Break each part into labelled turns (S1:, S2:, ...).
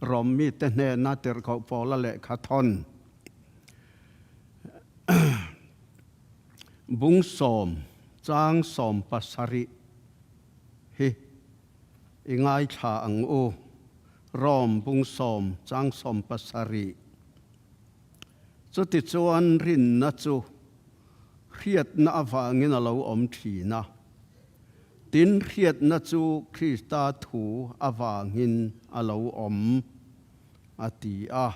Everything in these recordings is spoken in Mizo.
S1: Rom mite hnena tirhkoh Paula lehkha thawn bung sawm chang 17 hi i ngaithla ang u. Rom bung sawm chang 17. Chutichuan rinna chu hriatna avangin a lo awm thin a. Tin, hriatna chu Krista thu avangin a lo awm, a ti a.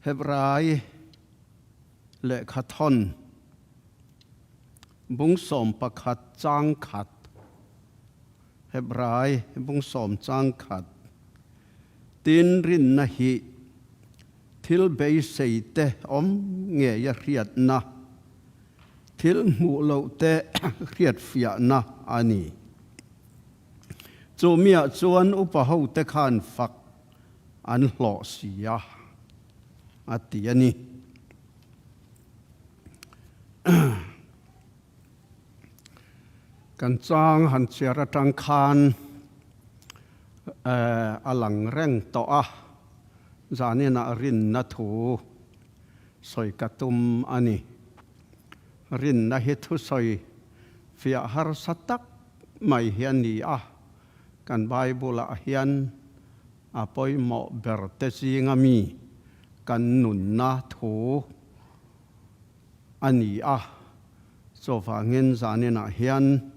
S1: Hebrai lehkhathawn bung 11 chang khat, Hebrai bung sawm chang khat, Tin, rinna hi thil beisei te awm ngei a hriatna, thil hmuh loh te hriatfiahna a ni. Chu miah chuan upa hote khan fak an hlawh si a, a ti a ni. Kan chang han chhiar atang khan a lang reng tawh a, zaninah rinna thu sawi ka tum a ni. Rinna hi thusawi fiah harsa tak mai hi a ni a, kan Bible-ah hian a pawimawh ber te zinga mi kan nunna thu a ni a, chuvangin zaninah hian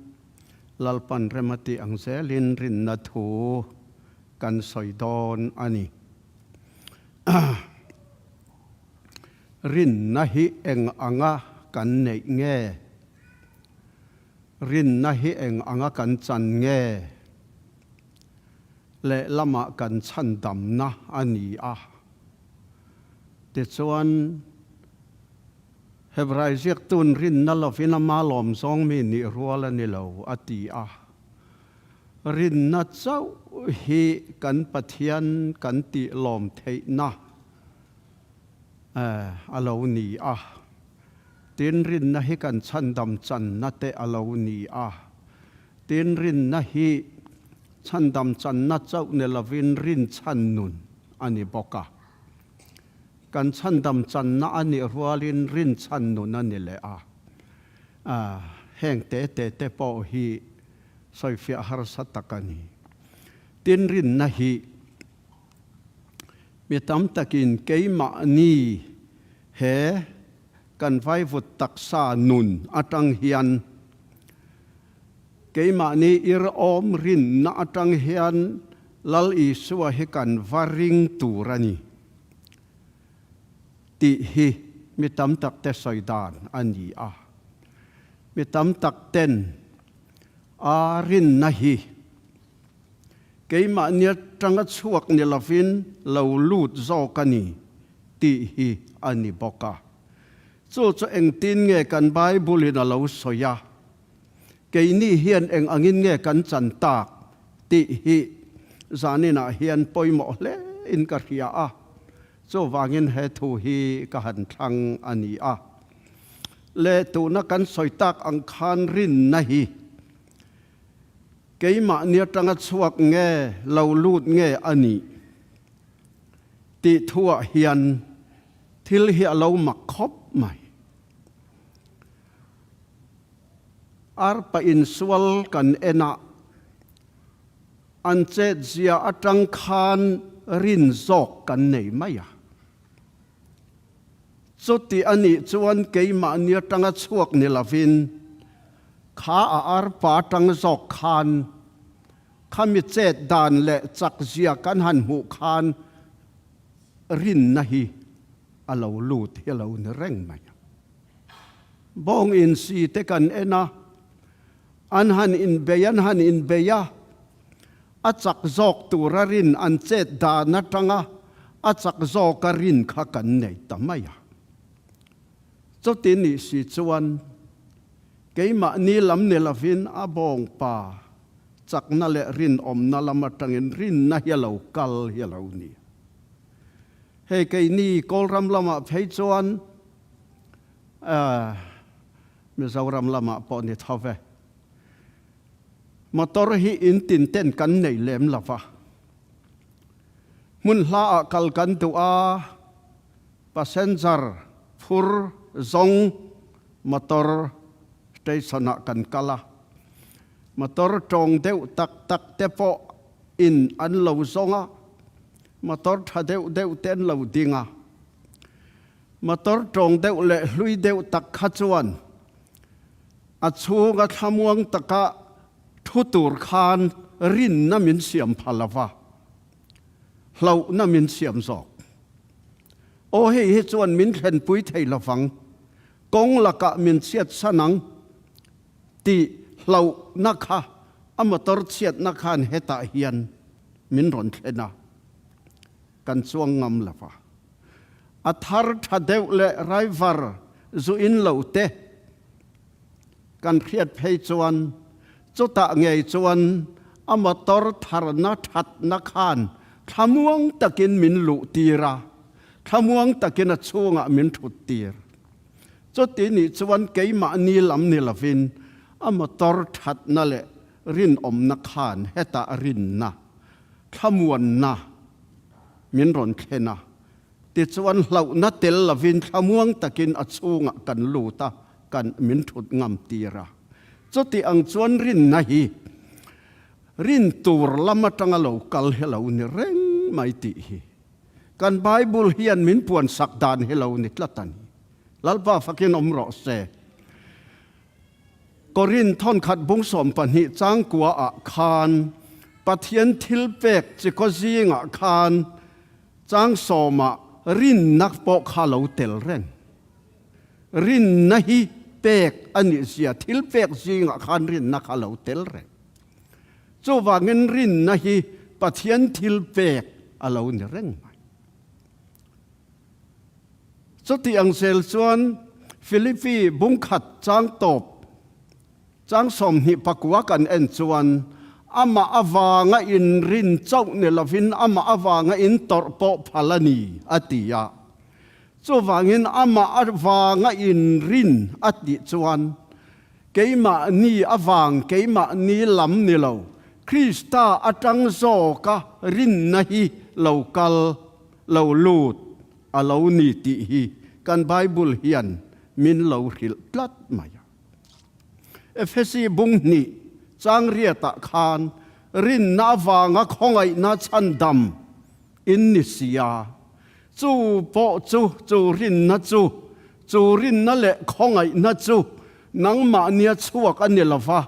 S1: Lalpan rem a tih ang zelin rinna thu kan sawi dawn a ni. Rinna hi eng anga kan neih nge? Rinna hi eng anga kan chan nge? Lehlamah kan chhandamna a ni a. Tichuan, Hebrai ziaktun rinna lovin ama lawm zawng mi nih rual a ni lo, a ti a. Rinna chauh hi kan Pathian kan tih lawm theihna a lo ni a. Tin, rinna hi kan chhandam channa te a lo ni a. Tin, rinna hi chhandam channa chauh ni lovin rinchhan nun a ni bawk a. Kan chhandam channa a nih rualin rinchhan nun a ni leh a. Heng te te te pawh hi sawifiah harsa tak a ni. Tin, rinna hi mi tam takin keimahni he kan vaivut taksa nun atang hian keimahni ir awm rinna atang hian Lal Isua hi kan va ring tur a ni tih hi mi tam tak te sawi dan a ni a. Mi tam tak ten a rinna hi keimahni atanga chhuak ni lovin lo lut zawk a ni tih hi a ni bawk a. Chu chu engtin nge kan Bible in a lo sawi a? Keini hian eng angin nge kan chan tak tih hi zaninah hian pawimawh hle in ka hria a, chuvangin he thu hi ka han thlang a ni a. Le tuna kan sawi tak ang khan rinna hi keimahni atanga chhuak nge lo lut nge a nih tih thuah hian thil hi a lo mak khawp mai. Arpa insual kan en a, an chetzia atang khan rin zawk kan nei mai a. Chuti a nih chuan keimahni atanga chhuak ni lovin kha a arpa atang zawk khan khami chet dan leh chakzia kan han hmuh khan rinna hi a lo lut hi a lo ni reng mai a. Bawng insi te kan en a, an han inbei an han inbei a, a chak zawk tura rin an chet dan atanga a chak zawka rin kha kan nei ta mai a. Chuti nih si chuan keimahni lam ni lovin a bawng pa chakna leh rinawmna lam atangin rinna hi a lo kal hi a lo ni. Hei keini Kawlram lamah phei chuan. Mizoram lamah pawh ni tho ve. Motor hi in tin ten kan nei lem lo va. Hmun hla ah kal kan duh a, passenger phur zawng motor station ah kan kal a. Motor tawng deuh tak tak te pawh in an lo zawng a, motor tha deuh deuh te an lo ding a. Motor tawng deuh leh hlui deuh tak kha chuan a chhunga thlamuang taka thu tur khan rinna min siam pha lo va, hlauhna min siam zawk. Aw hei hi chuan min thlenpui thei lo vang, kawng lakah min chhiat san ang tih hlauhna kha a motor chhiatna khan hetah hian min rawn thlen a, kan chuang ngam lo va. A thar tha deuh leh raivar zu in lo te kan hriat phei chuan chutah ngei chuan a motor tharna thatna khan thlamuang takin min luh tir a, thlamuang takin a chhungah min thut tir. Chuti nih chuan keimahni lam ni lovin a motor thatna leh rinawmna khan hetah rinna, thlamuanna min rawn thlen a. Tichuan hlauhna tel lovin thlamuang takin a chhungah kan lut a, kan min thut ngam tir a. Chuti ang chuan rinna hi rin tur lam atanga lo kal hi lo ni reng mai tih hi kan Bible hian min puan sak dan hi lo ni tlat a ni. Lalpa fakin awm rawh se. Korin thawnkhat bung 12 changkua ah khan Pathian thilpek chikaw zingah khan chang sawmah rinna pawh kha lo tel reng. Rinna hi pek a nih zia thilpek zingah khan rinna kha lo tel reng. Chuvangin rinna hi Pathian thilpek a lo ni reng mai. Chuti ang zel chuan Philippi bungkhat chang tawp chang 29 kan en chuan amah avanga inrin chauh ni lovin amah avanga intawrh pawh phal a ni a ti a. Chuvangin amah avanga inrin a tih chuan keimahni avang keimahni lam ni lo Krista atang zawka rinna hi lo kal lo lut a lo ni tih hi kan Bible hian min lo hrilh tlat mai a. Efesi bung hnih chang riatah khan rinna avanga khawngaihna chhandam in ni si a, chu pawh chu chu rinna chu, chu rinna leh khawngaihna chu nangmahnia chhuak a ni lova,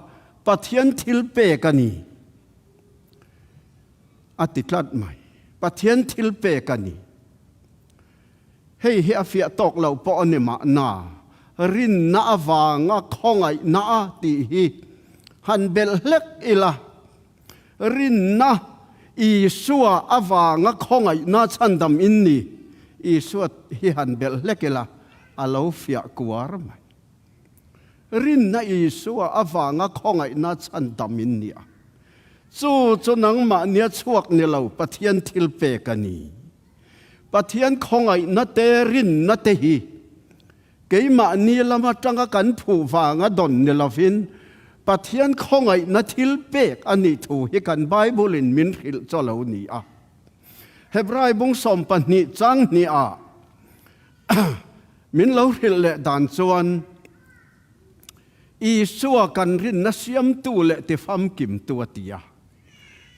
S1: Pathian thil pek a ni. A ti tlat mai. Pathian thil pek a ni. Hei hi a fiah tawk lo pawh a ni mahna, rinna avanga khawngaihna a tih hi han belh hlek ila, rinna Isua avanga khawngaihna chhandam in ni, Isua hi han belh hlek ila, a lo fiah kuar mai. Rinna Isua avanga khawngaihna chhandam in nia. Chu chu nangmahnia chhuak ni lo Pathian thil pek a ni. Pathian khawngaihna te rinna te hi keimahni lam atanga kan phuh vanga dawn ni lovin Pathian khawngaihna thil pek a nih thu hi kan Bible in min hrilh chaw lo ni a. Hebrai bung 12 chang hnih ah Min lo hrilh leh dan chuan Isua kan rinna siamtu leh tifamkimtu a ti a.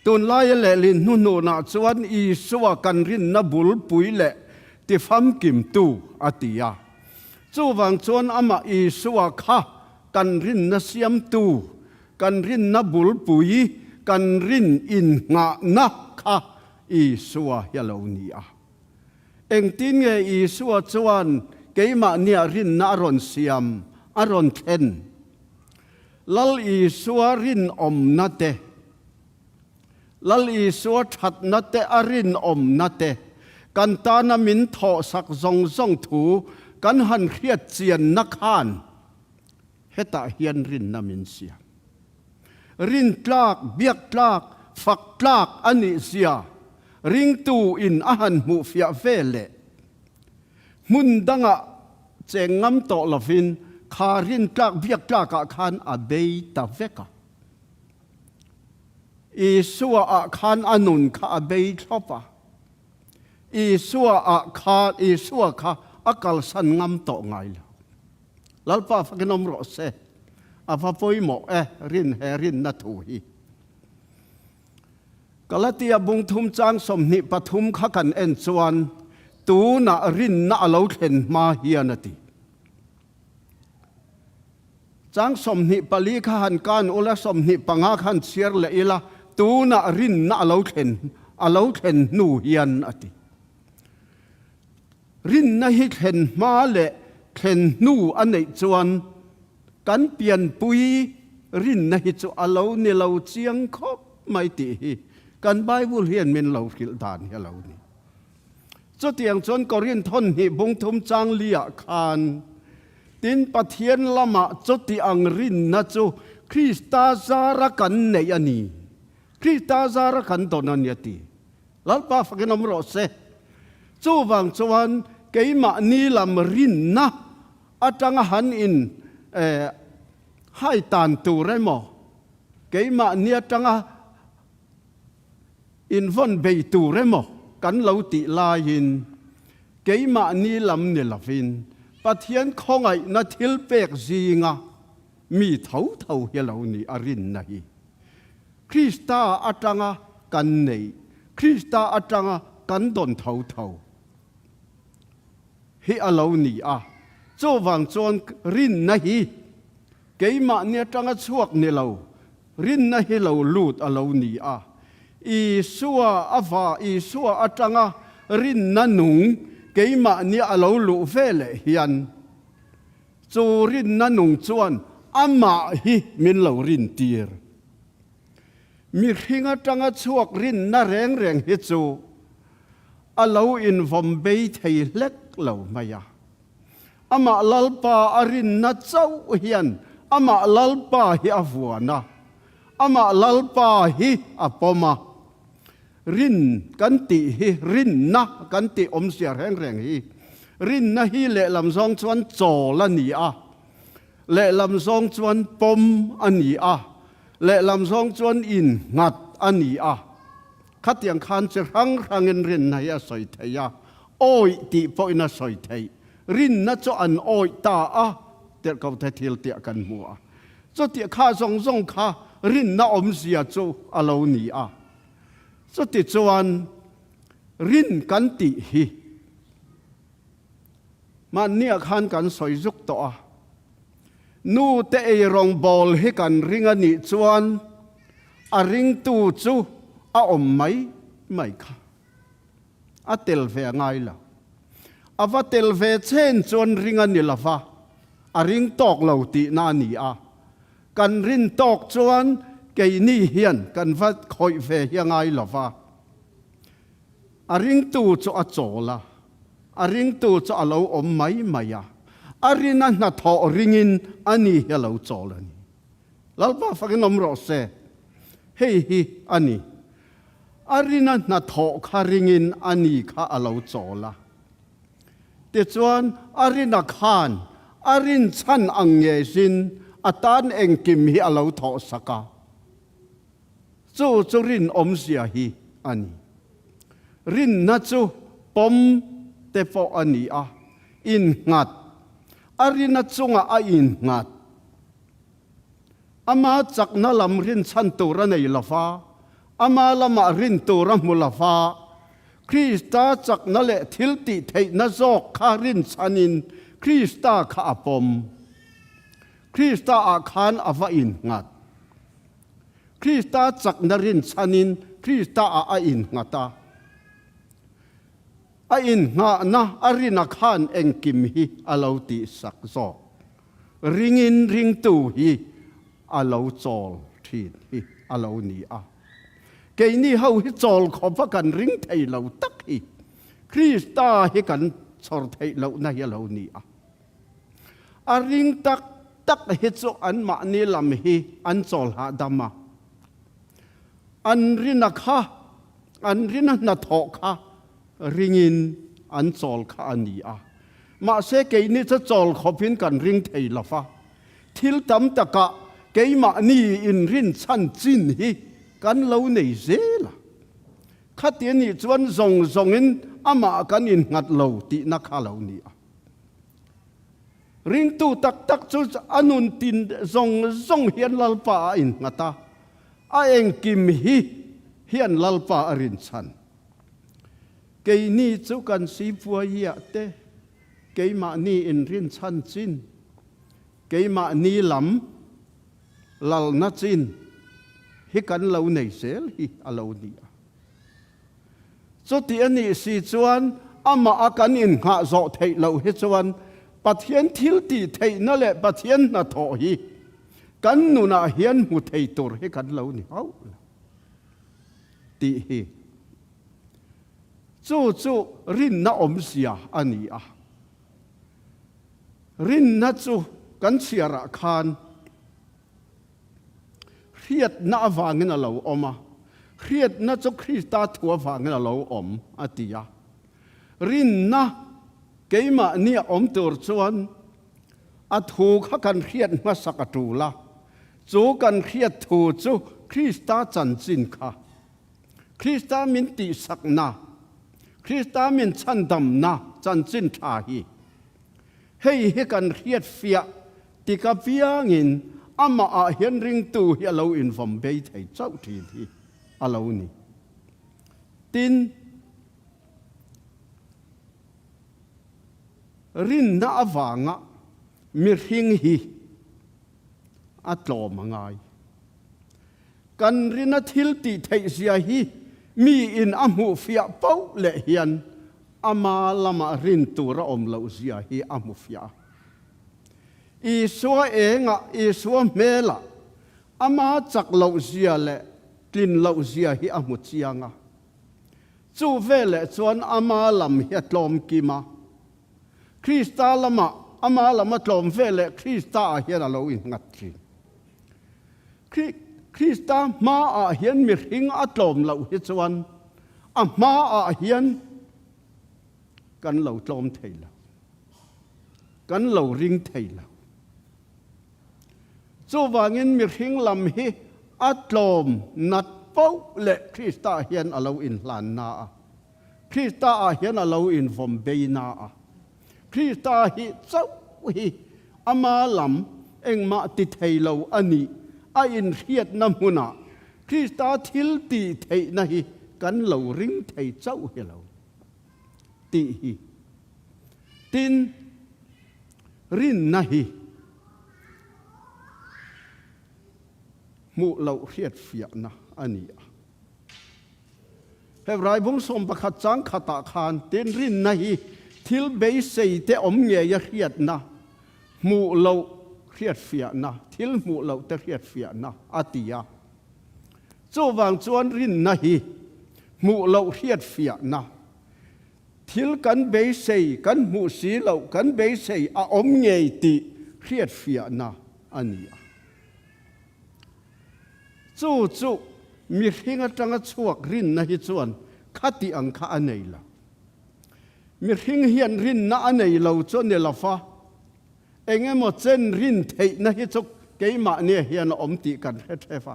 S1: Tunlaia lehlin hnuhnunah chuan Isua kan rinna bulpui leh tifamkimtu a ti a. Chuvang chuan amah Isua kha kan rinna siamtu, kan rinna bulpui, kan rin innghahna kha Isua hi a lo ni a. Engtin nge Isua chuan keimahnia rinna a rawn siam, a rawn thlen? Lal Isua rinawmna te, Lal Isua thatna te a rinawmna te, kan tana min thawhsak zawng zawng thu kan han hriat chianna khan hetah hian rinna min siam. Rintlak, biaktlak, faktlak a nih zia ringtu in a han hmuhfiah ve leh hmun dangah cheng ngam tawh lovin kha rintlak biak tlakah khan a bei ta vek a. Isua ah khan a nun kha a bei thlawp a. Isua ah khan Isua kha a kalsan ngam tawh ngai lo. Lalpa fakin awm rawh se. A va pawimawh e rin he rinna thu hi. Galatia bung thum chang 23 kha kan en chuan tunah rinna a lo thlen hma hian a ti. Chang 24 kha han kan ula 25 kha han chhiar leh ila tunah rinna a lo thlen a lo thlen hnu hian a ti. Rinna hi thlen hma leh thlen hnu a neih chuan kan pianpui rinna hi chu a lo ni lo chiang khawp mai tih hi kan Bible hian min lo hrilh dan hi a lo ni. Chutiang chuan Korinth hawn hnih bung thum chang liah khan tin Pathian lamah chuti ang rinna chu Krista zara kan neih a ni, Krista zara kan dawn a ni a ti. Lalpa fakin awm rawh se. Chuvang chuan keimahni lam rinna atanga han in hai tan tur emaw, keimahni atanga invawn bei tur emaw kan lo tih laiin keimahni lam ni lovin Pathian khawngaihna thil pek zinga mi tho tho hi a lo ni a rinna hi. Krista atanga kan neih, Krista atanga kan dawn tho tho hi a lo ni a. Chuvang chuan rinna hi keimahni atanga chhuak ni lo, rinna hi lo lut a lo ni a. Isua ava Isua atanga rinna nung keimahni a lo luh ve leh hian Chu rinna nung chuan amah hi min lo rintir. Mihring atanga chhuak rinna reng reng hi chu a lo invawm bei thei hlek lo mai a. Amah Lalpa a rinna chauh hian amah Lalpa hi a vuan a, amah Lalpa hi a pawm a. Rin kan tih hi rinna kan tih awmzia reng reng hi. Rinna hi lehlam zawng chuan chawl a ni a, lehlam zawng chuan pawm a ni a, lehlam zawng chuan innghat a ni a. Khatiang khan chi hrang hrangin rinna hi a sawi thei a, awih tih pawhin a sawi theih. Rinna chu an awih ta a, tirhkote thil tih kan hmu a. Chutiah kha zawng zawng kha rinna awmzia chu a lo ni a. Chutichuan rin kan tih hi mahniah khan kan sawi zuk tawh a, nu te ei rawngbâwl hi kan ring a nih chuan a ringtu chu a awm mai mai kha a tel ve a ngai lo. A va tel ve chen chuan ring a ni lo va, a ring tawk lo tihna a ni a. Kan rin tawk chuan keini hian kan va khawih ve hi a ngai lo va. A ringtu chu a chawl a, a ringtu chu a lo awm mai mai a, a rina hnathawh ringin a ni hi a lo chawl a ni. Lalpa fakin awm rawh se. Hei hi a ni. A rina hnathawh kha ringin a ni kha a lo chawl a. Tichuan, a rina khan a rinchhan ang ngeiin a tan engkim hi a lo thawhsak a. Chu chu rinawmzia hi a ni. Rinna chu pawm te pawh a ni a, innghat. A rina chungah a innghat. Ama chakna lam rinchhan tur a nei lo va, ama lamah rin tur a hmu lo va. Krista chakna leh thil tih theihna zawk kha rinchhanin Krista kha a pawm. Krista ah khan a va innghat. Krista chakna rinchhanin Krista ah a innghat a. A innghahna a rina khan engkim hi a lo tihsak zawk. Ringin ringtu hi a lo chawl thin hi a lo ni a. Keini ho hi chawl khawpa kan ring thei lo tak hi Krista hi kan chhawr theih lohna hi a lo ni a. A ring tak tak hi chu anmahni lam hi an chawl hahdam a. An rina kha, an rina hnathawh kha ringin an chawl kha a ni a. Mahse keini chu chawl khawpin kan ring thei lo va, thil tam takah keimahni inrinchhan chin hi kan lo nei zel a. Khati a nih chuan zawng zawngin amah kan innghat lo tihna kha lo ni a. Ringtu tak tak chu a nun tin zawng zawng hian Lalpa a innghat a, a engkim hi hian Lalpa a rinchhan. Keini chu kan sipuaiah te keimahni inrinchhan chin, keimahni lam lalna chin hi kan lo nei zel hi a lo ni a. Chuti a nih si chuan amah a kan innghah zawh theih loh hi chuan Pathian thil tih theihna leh Pathian hnathawh hi kan nunah hian hmu thei tur hi kan lo ni hauh lo tih hi. Chu chu rinna awmzia a ni a. Rinna chu kan chhiarah khan hriatna avangin a lo awm a, hriatna chu Krista thu avangin a lo awm a ti a. Rinna keimahni a awm tur chuan a thu kha kan hriat hmasak a tul a, chu kan hriat thu chu Krista chanchin kha. Krista min tihsakna, Krista min chhandamna chanchin tha hi hei hi kan hriat fiah tik apiangin amah ah hian ringtu hi a lo invawm bei thei chauh thin hi a lo ni. Tin, rinna avanga mihring hi a tlawm a ngai. Kan rina thil tih theih zia hi mi in a hmuh fiah poh leh hian ama lamah rin tur a awm loh zia hi a hmu fiah a. Isua engah, Isua hmelah ama chak loh zia leh tlin loh zia hi a hmu chiang a. Chu veleh chuan ama lam hi a tlawm kim a. Krista lamah ama lam a tlawm veleh Krista ah hian a lo innghat thin. Krista hmaah hian mihring a tlawm loh hi chuan a hmaah hian kan lo tlawm thei lo, kan lo ring thei lo. Chuvangin mihring lam hi a tlawm nat poh leh Krista hian a lo inhlan na a, Krista ah hian a lo invawm bei na a. Krista hi chauh hi ama lam engmah ti thei lo a nih a inhriatna hmunah Krista thil tih theihna hi kan lo ring thei chauh hi lo tih hi. Tin, rinna hi hmuh loh hriatfiahna a ni a. Hebrai bung 11 chang khatah khan tin rinna hi thil beisei te awm ngei a hriatna, hmuh loh hriatfiahna, thil hmuh loh te hriatfiahna a ti a. Chuvang chuan rinna hi hmuh loh hriatfiahna, thil kan beisei, kan hmuh si loh, kan beisei a awm ngei tih hriatfiahna a ni a. Chu chu mihring atanga chhuak rinna hi chuan khati ang kha a nei lo. Mihring hian rinna a nei lo chu a ni lo fa, eng emaw chen rin theihna hi chu keimahnia hian a awm tih kan hre thef a.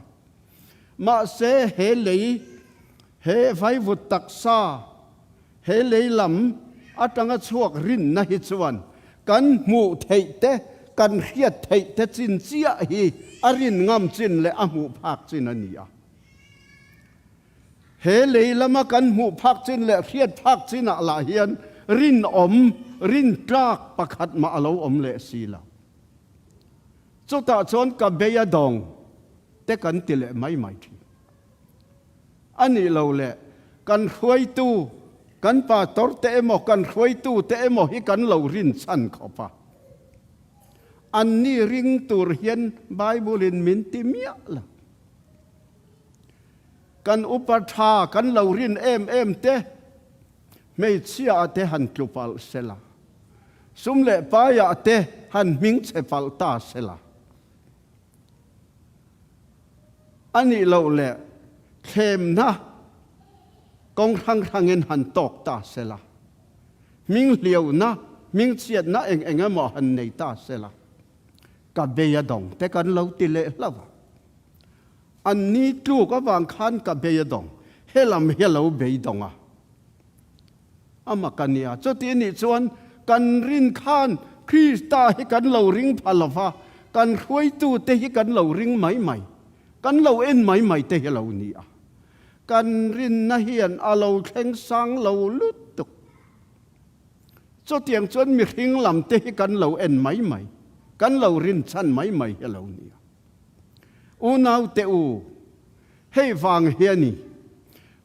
S1: Mahse he lei, he vaivut taksa, He lei lam atanga chhuak rinna hi chuan kan hmuh theih te, kan hriat theih te chin chiah hi a rin ngam chin leh a hmuh phak chin a ni a. He lei lama kan hmuh phak chin leh hriat phak chinah lah hian rinawm, rintlak pakhat mah a lo awm leh si lo. Chutah chuan ka bei a dawng te kan ti leh mai mai thin. A nih lo le, kan hruaitu, kan pastor te emaw, kan hruaitu te emaw hi kan lo rinchhan khawp a. Anni ring tur hian Bible in min ti miah lo. Kan upa tha kan lo rin em em te, hmeichhia ah te han tlu palh sela, sum leh pai ah te han hming chhe palh ta sela, A nih loh leh thlemna kawng hrang hrangin han tawk ta se la, hming hliauna hmingchhiatna eng eng emaw han nei ta sela, ka bei a dawng te kan lo ti leh hlauh a. An ni tluk avang khan ka bei a dawng, helam hi a lo beidawng a. Ama ka nia. Chuti nih chuan kan rin khan Krista hi kan lo ring pha lo va, kan hruaitute hi kan lo ring mai mai, kan lo en mai mai te hi a lo ni a. Kan rinna hian a lo thleng sang lo lutuk. Chutiang chuan mihring lam te hi kan lo en mai mai, kan lo rin chhan mai mai hi a lo ni a. Unaute u, hei vang hi a ni.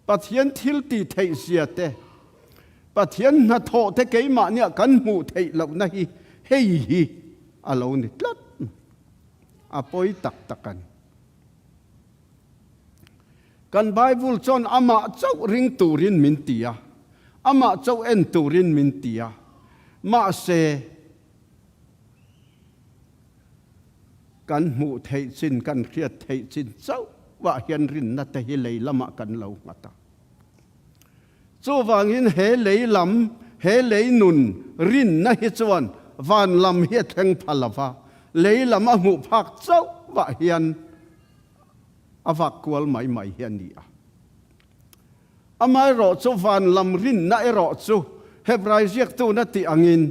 S1: Pathian thil tih theih zia te, Pathian hnathawh te keimahnia kan hmuh theih lohna hi hei hi a lo ni tlat mai. A pawi tak tak a ni. Kan Bible chuan amah chauh ring turin min ti a, amah chauh en turin min ti a, mahse, Kan hmuh theih chin, kan hriat theih chin chauhah hian rinna te hi lei lamah kan lo nghat a. Chuvangin he lei lam, he lei nun rinna hi chuan van lam hi a thleng pha lo va, lei lam a hmuh phak chauhah hian a vak kual mai mai hi a ni a. Amaherawhchu van lam rinna erawh chu Hebrai ziaktuna tih angin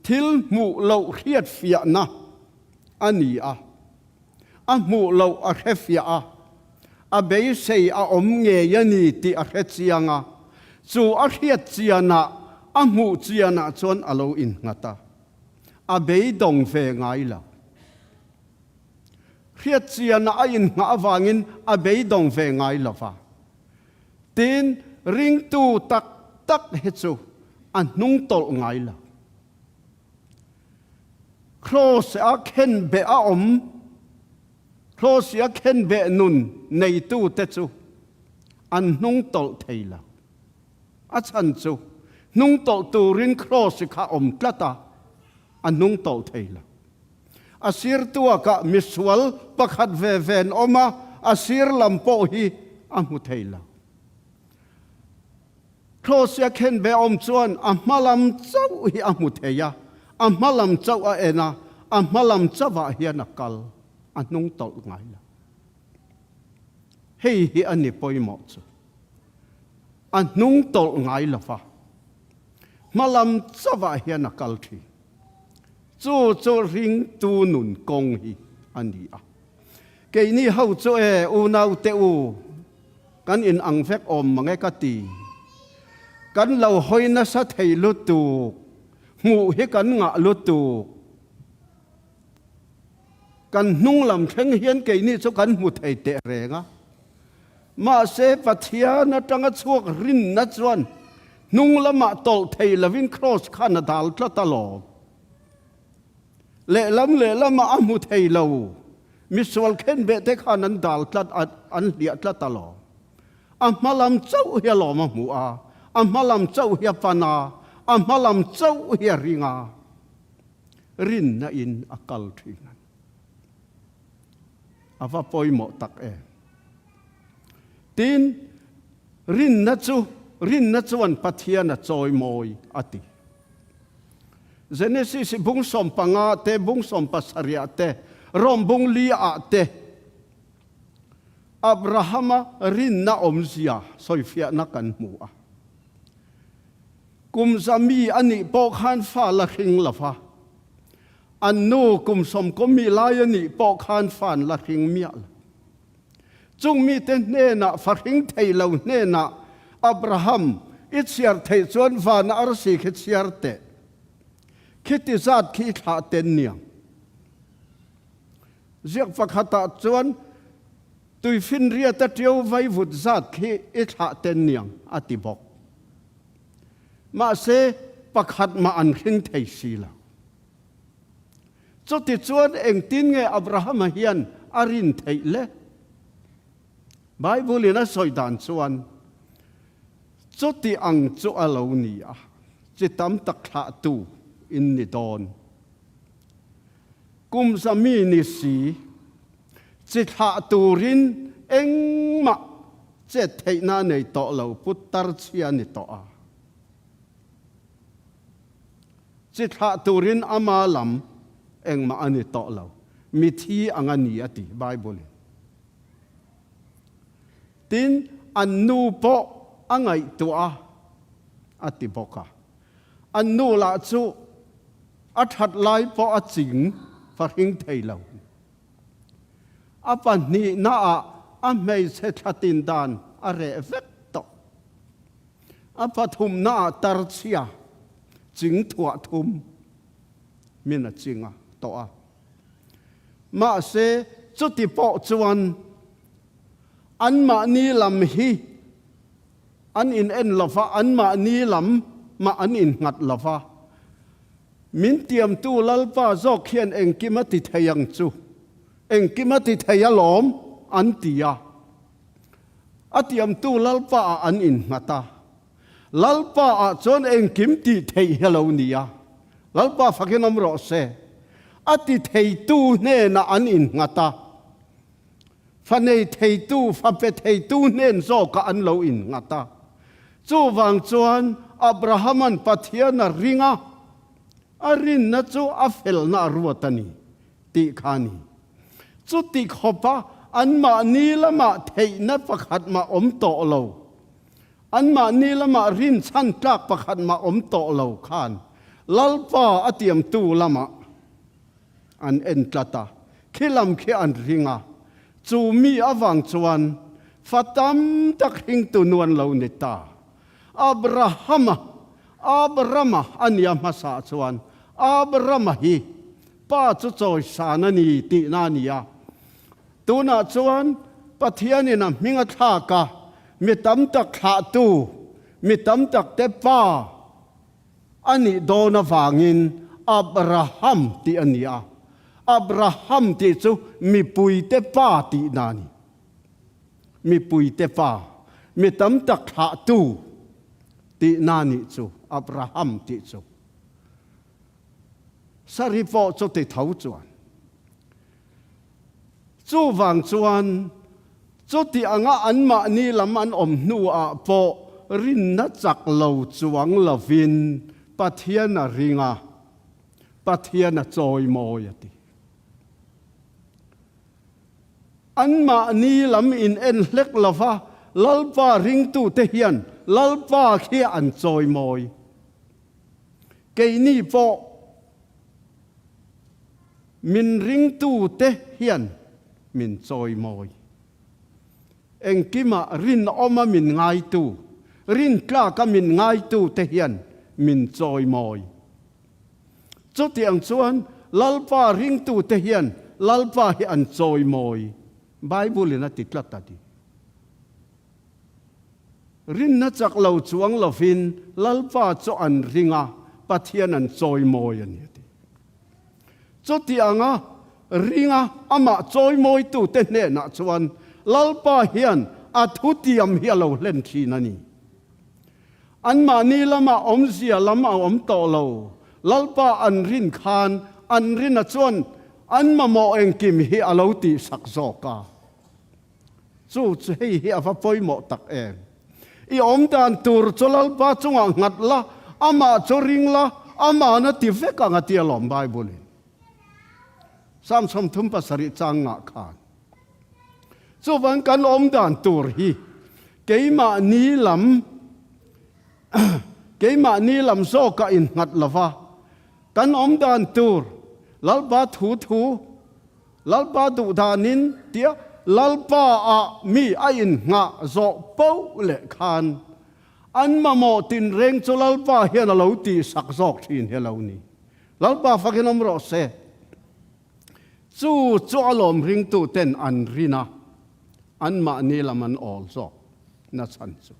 S1: thil hmuh loh hriatfiahna a ni a, a hmuh loh a hrefiah a, a beisei a awm ngei a ni tih a hre chiang a, chu a hriat chianah, a hmuh chianah chuan a lo innghat a, a beidawng ve ngai lo. Hriat chianah a inngah avangin a beidawng ve ngai lo va. Tin, ringtu tak tak hi chu a hnung tawlh ngai lo. Kraws a khenbeh a awm, Kraws a khenbeh nun neitute chu an hnung tawlh thei lo. A chhan chu hnung tawlh turin kraws kha awm tlat a, a hnung tawlh thei lo. A sir tuakah misual pakhat ve ve an awm a, a sir lam pawh hi a hmu thei lo. Krosia khenbe awm chuan a hma lam chauh hi a hmu thei a, a hma lam chauh a en a, a hma lam chauhah hian a kal, a hnung tawlh ngai lo. Hei hi a ni pawimawh chu. A hnung tawlh ngai lo va, hma lam chauhah hian a kal thin. Chu chu ringtu nun kawng hi a ni a. Keini ho chu e, unaute u, kan in ang vek awm mang e ka ti. Kan lo hawi nasa thei lutuk, hmuh hi kan ngah lutuk. Kan hnung lam thleng hian keini chu kan hmu thei teh reng a. Mahse Pathian atanga chhuak rinna chuan hnung lamah tawlh thei lovin kraws khan a dal tlat alawm. Lehlam lehlamah a hmu thei lo. Misual khenbeh te khan an dal tlat a, an hliah tlat alawm. A hma lam chauh hi alawm a hmu a, a hma lam chauh hi a pan a, a hma lam chauh hi a ring a. Rinna in a kal thin a ni. A va pawimawh tak em. Tin, rinna chu, rinna chuan Pathian a chawimawi a ti. Genesis bung 15 te, bung 17 te, Rom bung li ah te, Abrahama rinna awmzia sawifiahna kan hmu a. Kum zami a nih pawh khan fa la hring lo va, an nu kum sawmkawmi lai a nih pawh khan fa an la hring miah lo. Chung mite hnenah, fa hring thei lo hnenah, Abraham, i chhiar theih chuan vana arsi khi chhiar teh. Khiti zat khi i thlah ten niang. Ziak pakhatah chuan, Tuifinriata ṭio vaivut zat khi i thlah ten niang, a ti bawk. Mahse, pakhat mah an hring thei si lo. Chutichuan engtin nge Abrahama hian a rin theih le? Bible-in a sawi dan chuan, Chuti ang chu a lo ni a, chi tam tak thlahtu in ni dawn. Kum za mi ni si, chi thlah turin engmah chet theihna a nei tawh lo, putar chhia a ni tawh a. Chi thlah turin ama lam engmah a ni tawh lo. Mithi ang a ni a ti Bible-in. Tin, an nu pawh a ngaihtuah a, a ti bawk a. An nu lah chu a that lai pawh a ching fahring thei lo. A pahnihnaah a hmeichhe thlatin dan a reh vek tawh. A pathumnaah tarchhia ching thuah thum min a ching a tawh a. Mahse, chuti pawh chuan anmahni lam hi an in en lo va, anmahni lam mah an innghat lo va. Min tiamtu Lalpa zawk hian engkim a ti thei ang chu, engkim a ti thei alawm, an ti a. A tiamtu Lalpa ah an innghat a. Lalpa ah chuan engkim tih theih hi a lo ni a. Lalpa fakin awm rawh se. A ti theitu hnenah an innghat a. Fa nei theitu, fa pe theitu hnen zawkah an lo innghat a. Chuvang chuan Abrahama'n Pathian a ring a, a rinna chu a felna a ruat a ni tih kha a ni. Chuti khawpa anmahni lamah theihna pakhat mah awm tawh lo, anmahni lamah rinchhan tlak pakhat mah awm tawh lo khan Lalpa a tiamtu lamah an en tlat a, khi lam khi an ring a, chu mi avang chuan fa tam tak hringtu nu an lo ni ta. Abrahama, Abrama a nia hmasa chuan Abrama hi pa chu chawisan a ni tihna a ni a. Tunah chuan Pathianin a hming a thlak a, mi tam tak thlahtu, mi tam takte pa, A nih dawn avangin Abraham tih a ni a. Abraham tih chu mipuite pa tihna a ni. Mipuite pa, mi tam tak thlahtu tihna a nih chu Abraham tih chu. Sari pawh chu ti tho chuan. Chuvang chuan chuti anga anmahni lam an awm hnuah pawh rinna chak lo chuang lovin Pathian a ring a, Pathian a chawimawi a ti. Anmahni lam in en hlek lova Lalpa ringtute hian Lalpa khi an chawimawi. Keini pawh Min ringtute hian min chawimawi. Engkimah rinawma min ngaitu, rintlaka min ngaitute hian min chawimawi. Chutiang chuan Lalpa ringtute hian Lalpa hi an chawimawi, Bible-in a ti tlat a ni. Rinna chak lo chuang lovin Lalpa chu an ring a, Pathian an chawimawi a ni a ti. Chuti anga ringa amah chawimawitute hnenah chuan Lalpa hian a thutiam hi a lo hlen thin a ni. Anmahni lamah awmzia lam a awm tawh lo. Lalpa an rin khan an rina chuan an mamawh engkim hi a lo tihsak zawk a. Chu chu hei hi a va pawimawh tak em? I awm dan tur chu Lalpa chungah nghat la, amah chu ring la, ama'n a ti vek ang a ti alawm Bible-in. Psalm 37 chang ngah khan. Chuvang kan awm dan tur hi keimahni lam keimahni lam zawkah innghat lova kan awm dan tur Lalpa thu thu Lalpa duh danin tia Lalpa ah mi a inngah zawh poh leh khan an mamawh tinreng chu Lalpa hian a lo tihsak zawk thin hi a lo ni. Lalpa fakin awm rawh se. Chu chu a lawm ringtu ten an rin a, anmahni lam an awl zawk na chhan chu.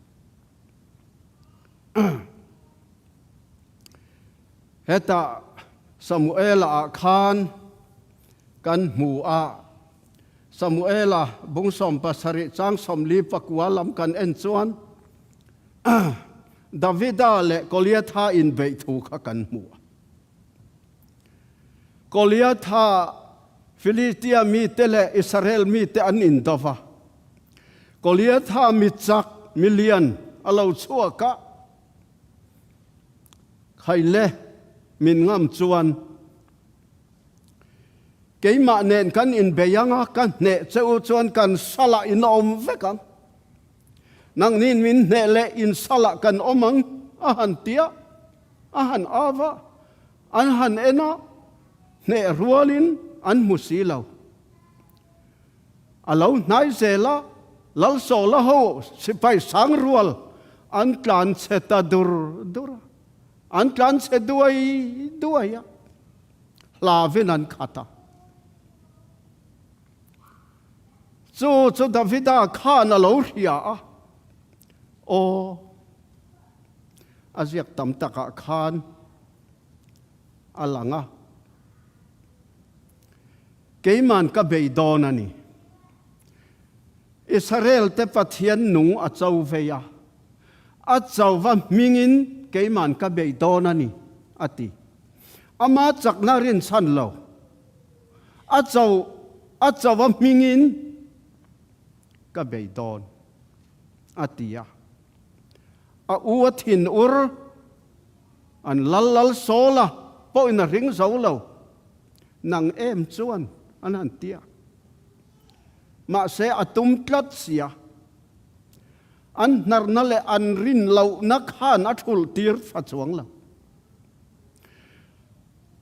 S1: Hetah Samuela ah khan kan hmu a, Samuela bung 17 chang 44 lam kan en chuan Davida leh Goliatha inbeih thu kha kan hmu a. Goliatha Filistia mite leh Israel mite an indo va. Goliatha mi chak, mi lian a lo chhuak a. Khaile. Min ngam chuan keimah nen kan inbei ang a, ka hneh che u chuan kan salah in a awm vek ang. Nangni'n min hneh leh in salah kan awm ang a han ti a, a han au a, an han en a, hneh rualin an hmu si lo. A lo hnai zel a, Lalsawla ho sipai sang rual an tlan chhe ta dur dur a, an tlan chhe duai duai a, hlavin an khat a. Chu chu Davida khan a lo hria a, Aw, a ziak tam takah khan a lang a, Keiman ka bei dawn a ni. Israel-te Pathian nung a cho vei a, a cho va hmingin keiman ka bei dawn a ni, a ti. Ama chakna rinchhan lo. A cho a cho a hmingin ka bei dawn, a ti a. A u a thin ur, an lal lal sawl a, pawhin a ring zo lo. Nang em chuan an han ti a. Mahse a tum tlat sia. An hnarna leh an rin lohna khan a thulh tir tha chuang lo.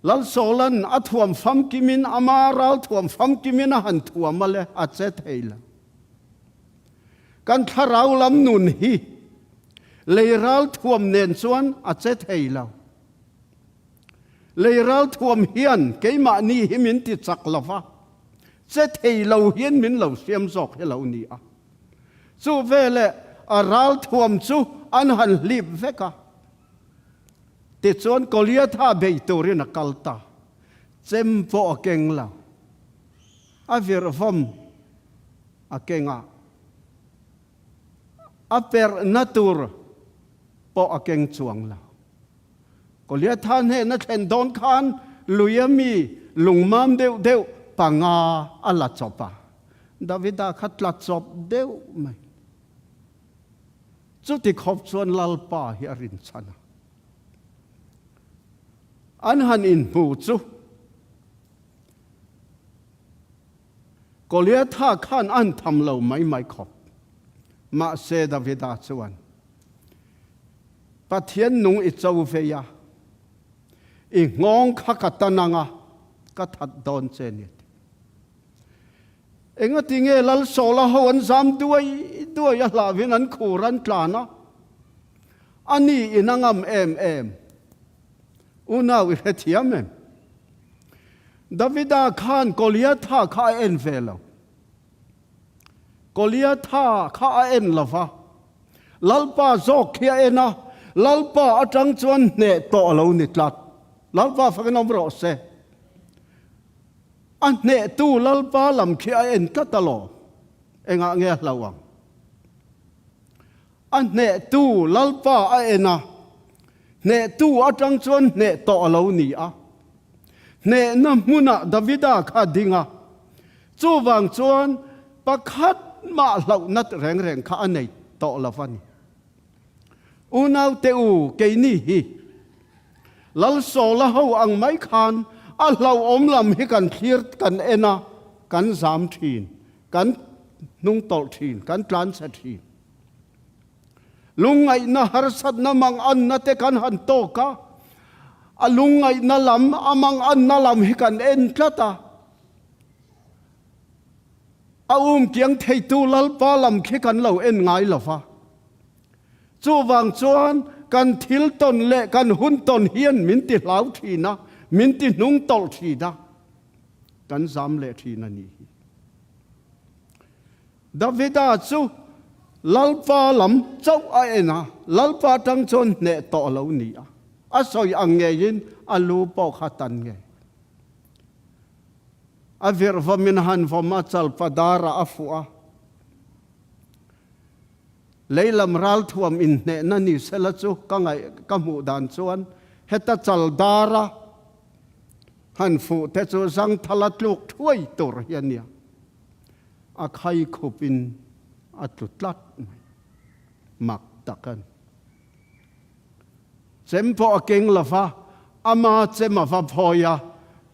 S1: Lalsawla'n a thuam famkimin ama ral thuam famkimin a han thuam a le, a che thei lo. Kan thlarau lam nun hi lei ral thuam nen chuan a che thei lo. Lei ral thuam hian keimahni hi min ti chak lo va, che thei lo hian min lo siam zawk hi lo ni a. Chu veleh a ral thuam chu an han hlip vek a. Tichuan Goliatha bei turin a kal ta. Chem pawh a keng lo. A virhvawm a keng a, a perhna tur pawh a keng chuang lo. Goliatha hnehna thlen dawn khan luia mi lungmam deuh deuh panga a la chawp a. Davida kha tla chawp deuh mai. Chuti khawp chuan Lalpa hi a rinchhan a. An han inhmu chu Goliatha khan an tham lo mai mai khawp. Mahse Davida chuan, Pathian nung i cho vei a, i nghawng kha ka tan ang a, ka that dawn che ni a ti. Engati nge Lalsawla ho an zam duai duai a hlauhin an khur an tlan a? A ni in a ngam em em. Unau i hrethiam em? Davida khan Goliatha kha a en ve lo. Goliatha kha a en lo va. Lalpa zawk khi a en a, Lalpa atang chuan hneh tawh a lo ni tlat. Lalpa fakin awm rawh se. A hnehtu Lalpa lam khi a en tlat alawm. Engah nge a hlauh ang? A hnehtu Lalpa a en a, hnehtu atang chuan hneh tawh a lo ni a. Hnehna hmunah Davida kha a ding a, chuvang chuan pakhat mah hlauhna reng reng kha a nei tawh lo va ni. Unaute u, keini hi Lalsawla ho ang mai khan a hlauhawm lam hi kan thlir kan en a, kan zam thin, kan hnungtawlh thin, kan tlanchhe thin. Lungngaihna harsatna manganna te kan han tawk a, a lungngaihna lam, a manganna lam hi kan en tlat a. A umkiang theitu Lalpa lam khi kan lo en ngai lo va. Chuvang chuan kan thil tawn leh kan hun tawn hian min ti hlau thin a, min ti hnung tawlh thin a, kan zam leh thin a nih hi. Davida chu Lalpa lam chauh a en a, Lalpa tang chuan hneh tawh a lo ni a, a sawi ang ngeiin a lu pawh kha tan ngei. A virh vawmin a han vawm a, chalpa darah a fuh a. Leilam ralthuam inhnehna ni sela chu ka ngaih ka hmuh dan chuan heta chal dara han fuh te chu zangthala tluk thuai tur hi a nia. A khai khupin a tlu tlat mai. Mak tak a ni. Chem pawh a keng lo va, Ama chem a va phawi a,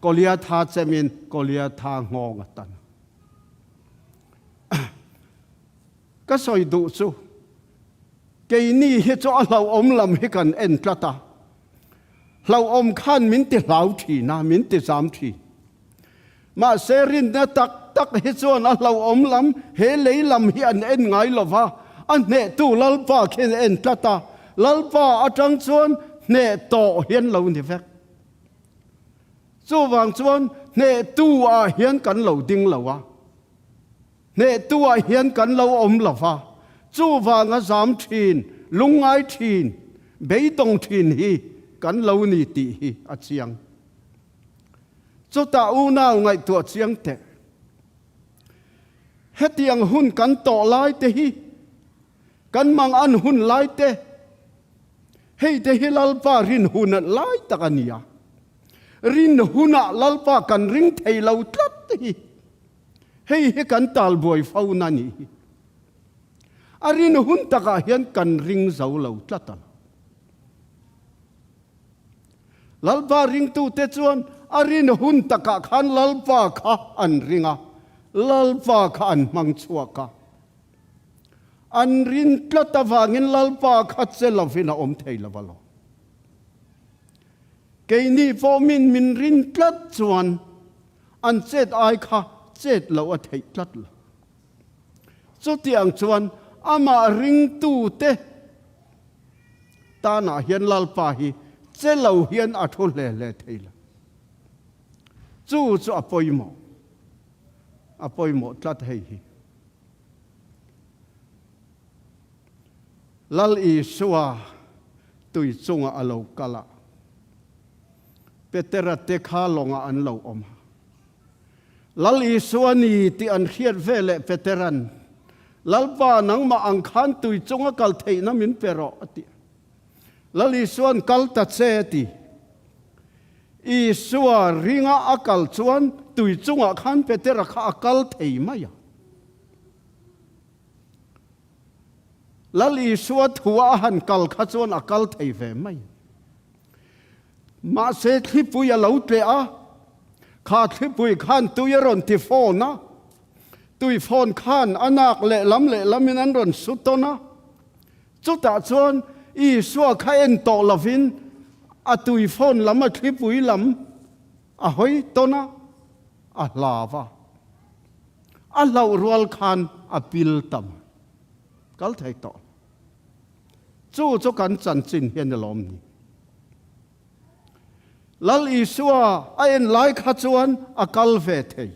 S1: Goliatha chemin Goliatha nghawng a tan a. Ka sawi duh chu, keini hi chu a hlauhawm lam hi kan en tlat a, hlauhawm khan min ti hlau thin a, min ti zam thin. Mahse rinna tak tak hi chuan a hlauhawm lam, he lei lam hi an en ngai lo va, a hnehtu Lalpa khian a en tlat a, Lalpa atang chuan hneh tawh hian lo ni vek. Chuvang chuan hnehtu ah hian kan lo ding lo a, hnehtu ah hian kan lo awm lo va, chuvanga zam thin, lungngai thin, beidawng thin hi kan lo ni tih hi a chiang. Chutah unau ngaihtuah chiang teh. Hetiang hun kan tawh lai te hi, kan mang an hun lai te, hei te hi Lalpa rin hun lai tak a ni a. Rin hunah Lalpa kan ring thei lo tlat te hi, hei hi kan talbuai fo na ni hi. A rin hun takah hian kan ring zo lo tlat a lo. Lalpa ringtute chuan a rin hun takah khan Lalpa kha an ring a, Lalpa kha an hmang chhuak a. An rin tlat avangin Lalpa kha che lovin a awm thei lo alawm. Keini pawh min min rin tlat chuan an chet ai kha chet loh a theih tlat lo. Chutiang chuan amah ringtute Tanah hian Lalpa hi che lo hian a thu hle hle thei lo. Chu chu a pawimawh. A pawimawh tlat hei hi. Lal Isua tui chungah a lo kal a, Petera te kha lawngah an lo awm a. Lal Isua ni tih an hriat ve leh Petera'n, Lalpa, nangmah ang khan tui chunga kal theihna min pe rawh, a ti. Lal Isua'n kal ta che, a ti. Isua ringa a kal chuan tui chungah khan Petera kha a kal thei mai a. Lal Isua thua a han kal kha chuan a kal thei ve mai. Mahse thlipui a lo tleh a, kha thlipui khan tui a rawn ti fawn a, tui fawn khan a nak lehlam lehlamin an rawn su tawn a. Chutah chuan Isua kha en tawh lovin a tui fawn lam a thlipui lam a hawi tawn a, a hlau a. A hlauh rual khan a pil ta mai. Kal thei tawh. Chu chu kan chanchin hian a lawm ni. Lal Isua a en lai kha chuan a kal ve thei.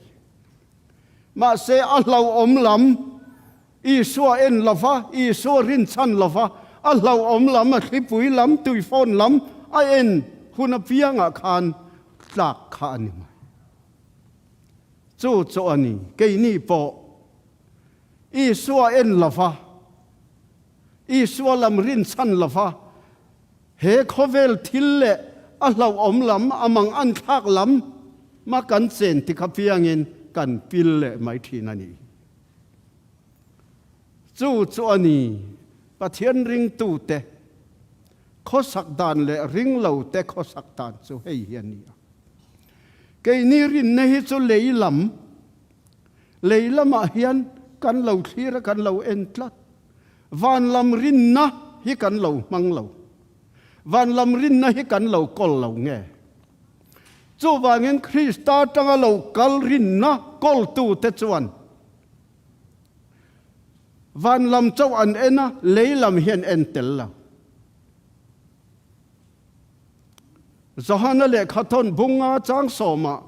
S1: Mahse a hlauhawm lam Isua en lova, Isua rinchhan lova, a hlauhawm lam, a thlipui lam, tuifawn lam a en hun apiangah khan tlak kha a ni mai. Chu chu a ni, keini pawh Isua en lova, Isua lam rinchhan lova, he khawvel thil leh a hlauhawm lam, a mang an thlak lam ma kan chen ti kha piangin kan pil leh mai thin a ni. Chu chu a ni, Pathian ringtute khawsak dan leh ringlote khawsak dan chu hei hi a ni a. Keini rinna hi chu lei lam, Lei lamah hian kan lo thlir a, kan lo en tlat. Van lam rinna hi kan lo hmang lo. Van lam rinna hi kan lo kawl lo nge? Chuvangin Krista atanga lo kal rinna kawltute chuan van lam chauh an en a, lei lam hi an en tel lo. Johana lehkhathawn bunga chang sawmah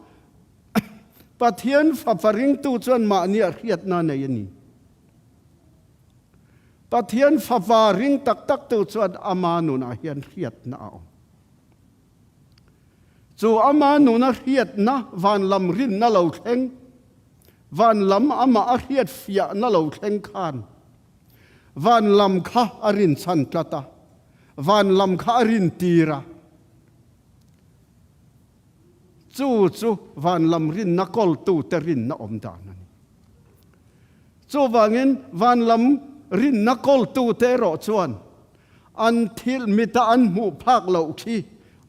S1: Pathian fapa ringtu chuan mahni a hriatna nei a ni. Pathian fapa ring tak taktu chuan ama nunah hian hriatna a awm. Chu ama nuna hriatna van lam rinna lo thleng, van lam amah a hriat fiahna lo thleng khan van lam kha a rinchhan tlat a, van lam kha a rintir a. Chu chu van lam rinna kawltute rinna awm dan a ni. Chuvangin van lam rinna kawltute erawh chuan an thil mita an hmuh phak loh khi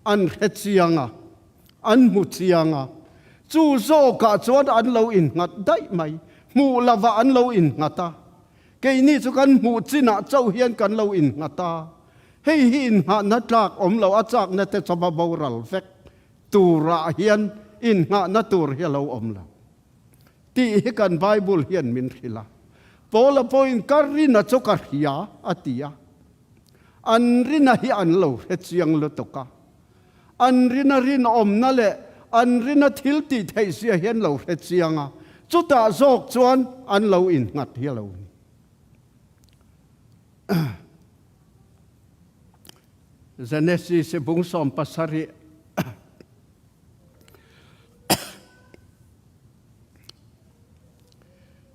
S1: An hre chiang a, an hmu chiang a, chu zawkah chuan an lo innghat daih mai, hmuh lovah an lo innghat a. Keini chu kan hmuh chinah chauh hian kan lo innghat a, hei hi innghahna tlak awm lo a chakna te chawpa boral vek turah hian innghahna tur hi a lo awm lo tih hi kan Bible hian min hrilh a. Paula pawhin ka rina chu ka hria a ti a. An rina hi an lo hre chiang lutuk a, an rina rinawmna leh an rina thil tih theih zia hi an lo hre chiang a, chutah zawk chuan an lo innghat hi a lo ni. Genesis bung 70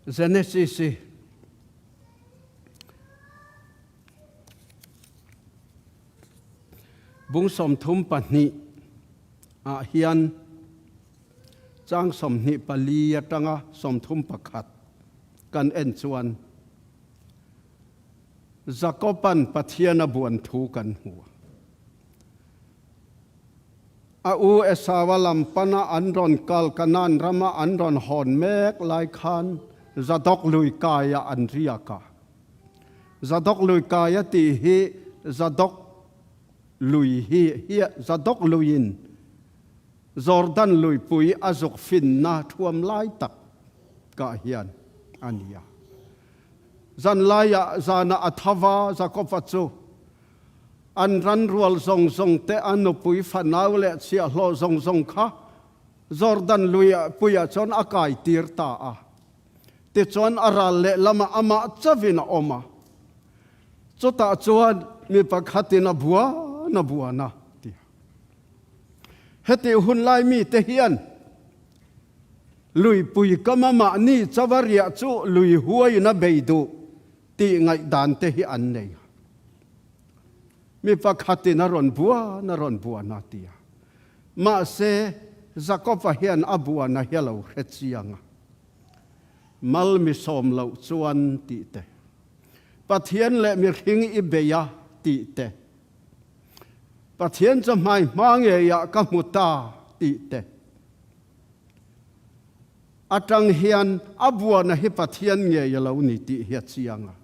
S1: Genesis Bung 32 ah hian chang 24 atanga 31 kan en chuan Jakoban Pathian a buan thu kan hmu a. A u Esau-a lam pana an rawn kal Kanaan rama an rawn hawn mek lai khan Zadok lui kaiah an riak a. Zadok lui kai a tih hi Zadok lui hi hi Zadok luiin Jordan luipui a zuk finna thuam lai tak kah hian a ni a. Zan laiah zanah a tho va, Jakob-a chu an ran rual zawng zawng te, a nupui fanau leh chhiahhlawh zawng zawng kha Jordan luipuiah chuan a kai tir ta a. Tichuan a ral lehlamah amah chauhin a awm a, chutah chuan mi pakhatin a buan a buan a, ti a. Hetih hun lai mite hian luipui kama mahni chauha riah chu lui huaiin a bei duh tih ngaihdan te hi an nei a. Mi pakhatin a rawn buan a rawn buan a, ti a. Mahse, Jakob-a hian a buana hi a lo hre chiang a. Mal mi sawm loh chuan tih te, Pathian leh mihring i bei a tih te, Pathian chu hmai hma ngeiah ka hmu ta tih te atang hian a buana hi Pathian ngei a lo ni tih hi a chiang a.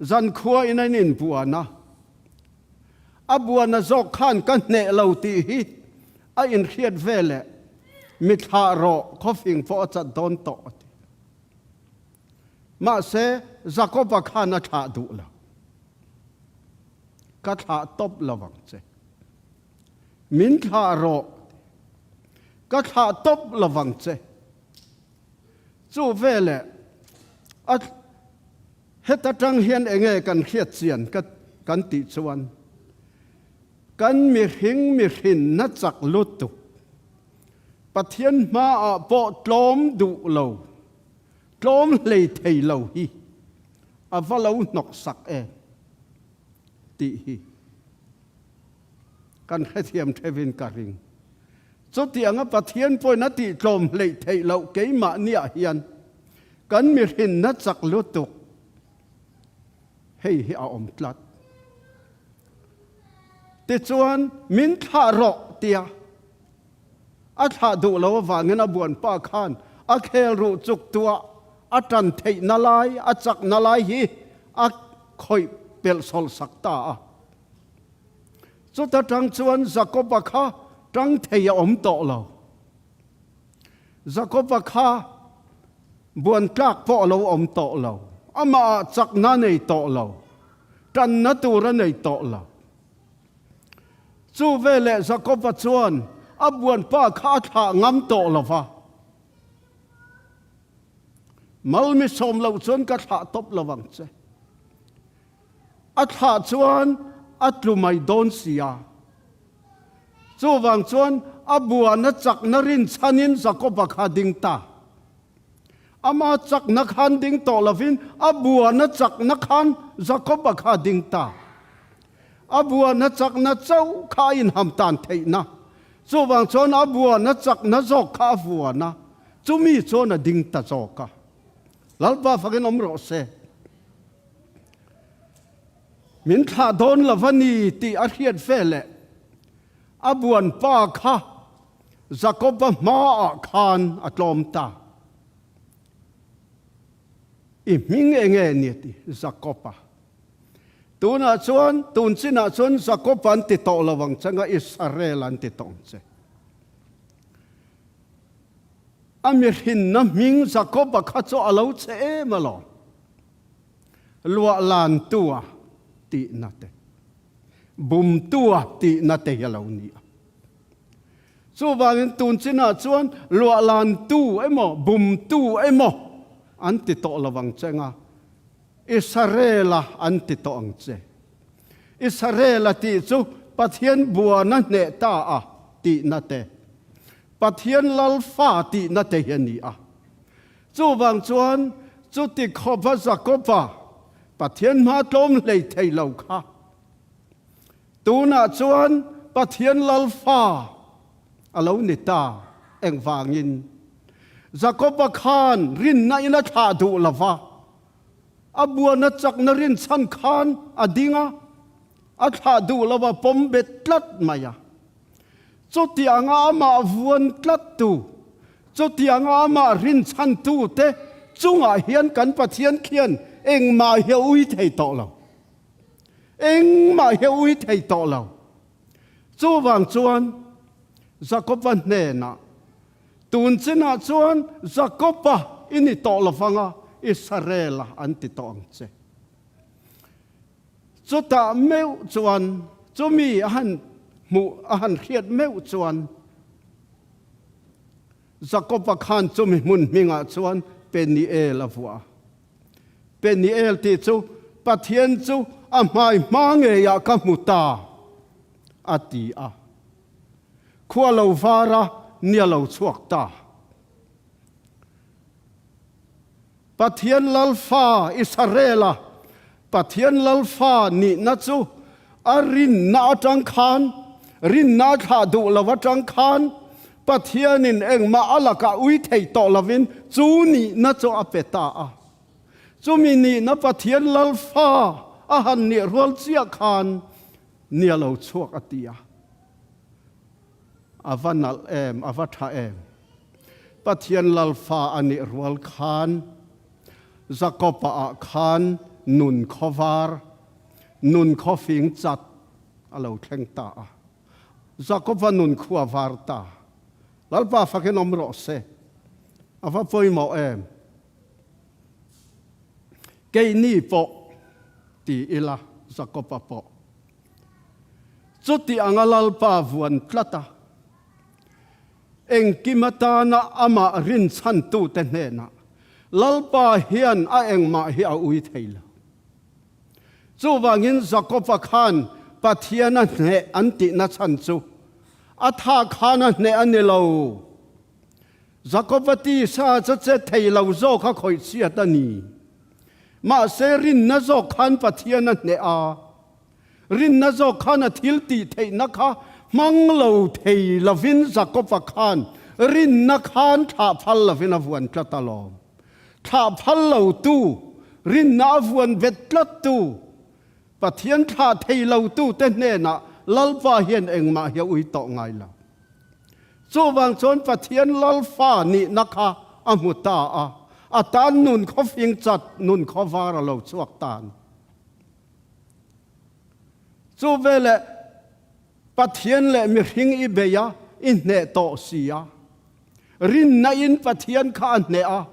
S1: Zankhua in an inbuan a, a buana zawk khan ka hneh lo tih hi a inhriat veleh mi thlah rawh khawfing pawh a chat dawn tawh a ti. Mahse, Jakoba khan a thlah duh lo. Ka thlah tawp lo ang che. Min thlah rawh a ti. Ka thlah tawp lo ang che. Chu veleh a heta tang hian enge kan hriat chian ka kan tih chuan Kan mihring mihrinna chak lutuk, Pathian hmaah pawh tlawm duh lo, tlawm hlei thei lo hi a va lo hnawksak em tih hi kan hrethiam theuhin ka ring. Chutianga Pathian pawhin a tih tlawm hleih theih loh keimahniah hian kan mihrinna chak lutuk hei hi a awm tlat. Tichuan, min thlah rawh tia a thlah duh lo avangin a buanpa khan a khel ruh chuk tuah a tan theihna lai, a chakna lai hi a khawih pelh sawlh sak ta a. Chuta tang chuan Jakoba kha tang thei a awm tawh lo. Jakoba kha buan tlak pawh a lo awm tawh lo, amahah chakna a nei tawh lo, tanna tur a nei tawh lo. Chu veleh Jakoba chuan a buanpa kha a thlah ngam tawh lo va, Mal mi sawm loh chuan ka thlah tawp lo ang che. A thlah chuan a tlu mai dawn si a. Chuvang chuan a buana chakna rinchhanin Jakoba kha ding ta. Ama chakna khan ding tawh lovin a buana chakna khan Jakoba kha ding ta. A buana chakna chauh kha a inham tan theihna. Chuvang chuan a buana chakna zawk kha a vuan a, chumi chuan a ding ta zawk a. Lalpa fakin awm rawh se. Min thlah dawn lo va ni tih a hriat veleh. A buanpa kha Jakoba hmaah khan a tlawm ta. I hming enge ni a ti Jakoba. Tunah chuan, tun chinah chuan Jakob an ti tawh lo ang che nga Israel an ti tawh ang che. A mihrinna hming Jakoba kha chu a lo che em alawm. Luah lantua tihna te, bumtua tihna te hi a lo ni a. Chuvangin tun chinah chuan luah lantu emaw, bumtu emaw an ti tawh lo ang che nga Israela an ti tawh ang che. Israela tih chu Pathian buana hneh ta a tihna te, Pathian lal fa tihna te hi a ni a. Chuvang chuan chuti khawpa Jakoba Pathian hma tlawm hlei thei lo kha tunah chuan Pathian lal fa a lo ni ta. Engvangin? Jakoba khan rinna in a thlah duh lo va, a buana chakna rinchhan khan a ding a, a thlah duh lo va, pawm bet tlat mai a. Chutianga amah vuan tlattu, chutianga amah rinchhantute chungah hian kan Pathian khian engmah hi a ui thei tawh lo. Engmah hi a ui thei tawh lo. Chuvang chuan Jakoba hnenah, Tun chinah chuan Jakoba i ni tawh lovanga Israela an ti tawh ang che. Chutah meuh chuan chumi a han hmuh a han hriat meuh chuan Jakoba khan chumi hmun hmingah chuan Peniel a vuah a. Peniel tih chu Pathian chu a hmai hma ngeiah ka hmu ta a ti a. Khua lo var a nia lo chhuak ta. Pathian Lalfa Israela Pathian Lalfa nihna chu a rinna atang khan, rinna a thlah duh lo atang khan Pathianin engmah a lakah ui thei tawh lovin chu nihna chu a pe ta a. Chumi nihna Pathian Lalfa a han nih rual chiah khan nia lo chhuak a ti a. A va nalh em, a va tha em. Pathian Lalfa a nih rual khan Jakob-a ah khan nun khawvar, nun khawfing chat a lo thleng ta a. Jakob-a nun khu a var ta. Lalpa fakin awm rawh se. A va pawimawh em. Keini pawh ti ila Jakob-a pawh. Chuti anga Lalpa vuan tlat a, engkim atana amah rinchhantute hnenah Lalpa hian a engmah hi a ui thei lo. Chuvangin Jakob-a khan Pathian a hneh an tihna chhan chu a tha khan a hneh a ni lo. Jakob-a tisa chu che thei lo zawk a khawih chhiat a ni. Mahse rinna zawk khan Pathian a hneh a. Rinna zawk khan a thil tih theihna kha hmang lo thei lovin Jakob-a khan rinna khan thlah phal lovin a vuan tlat alawm. Thlah phal lotu, rinna a vuan vet tlattu, Pathian thlah thei lotute hnenah Lalpa hian engmah hi a ui tawh ngai lo. Chuvang chuan Pathian Lalfa nihna kha a hmu ta a, a tan nun khawfing chat, nun khawvar a lo chhuak ta a ni. Chu veleh Pathian leh mihring i bei a, i hneh tawh si a. Rinna in Pathian kha a hneh a.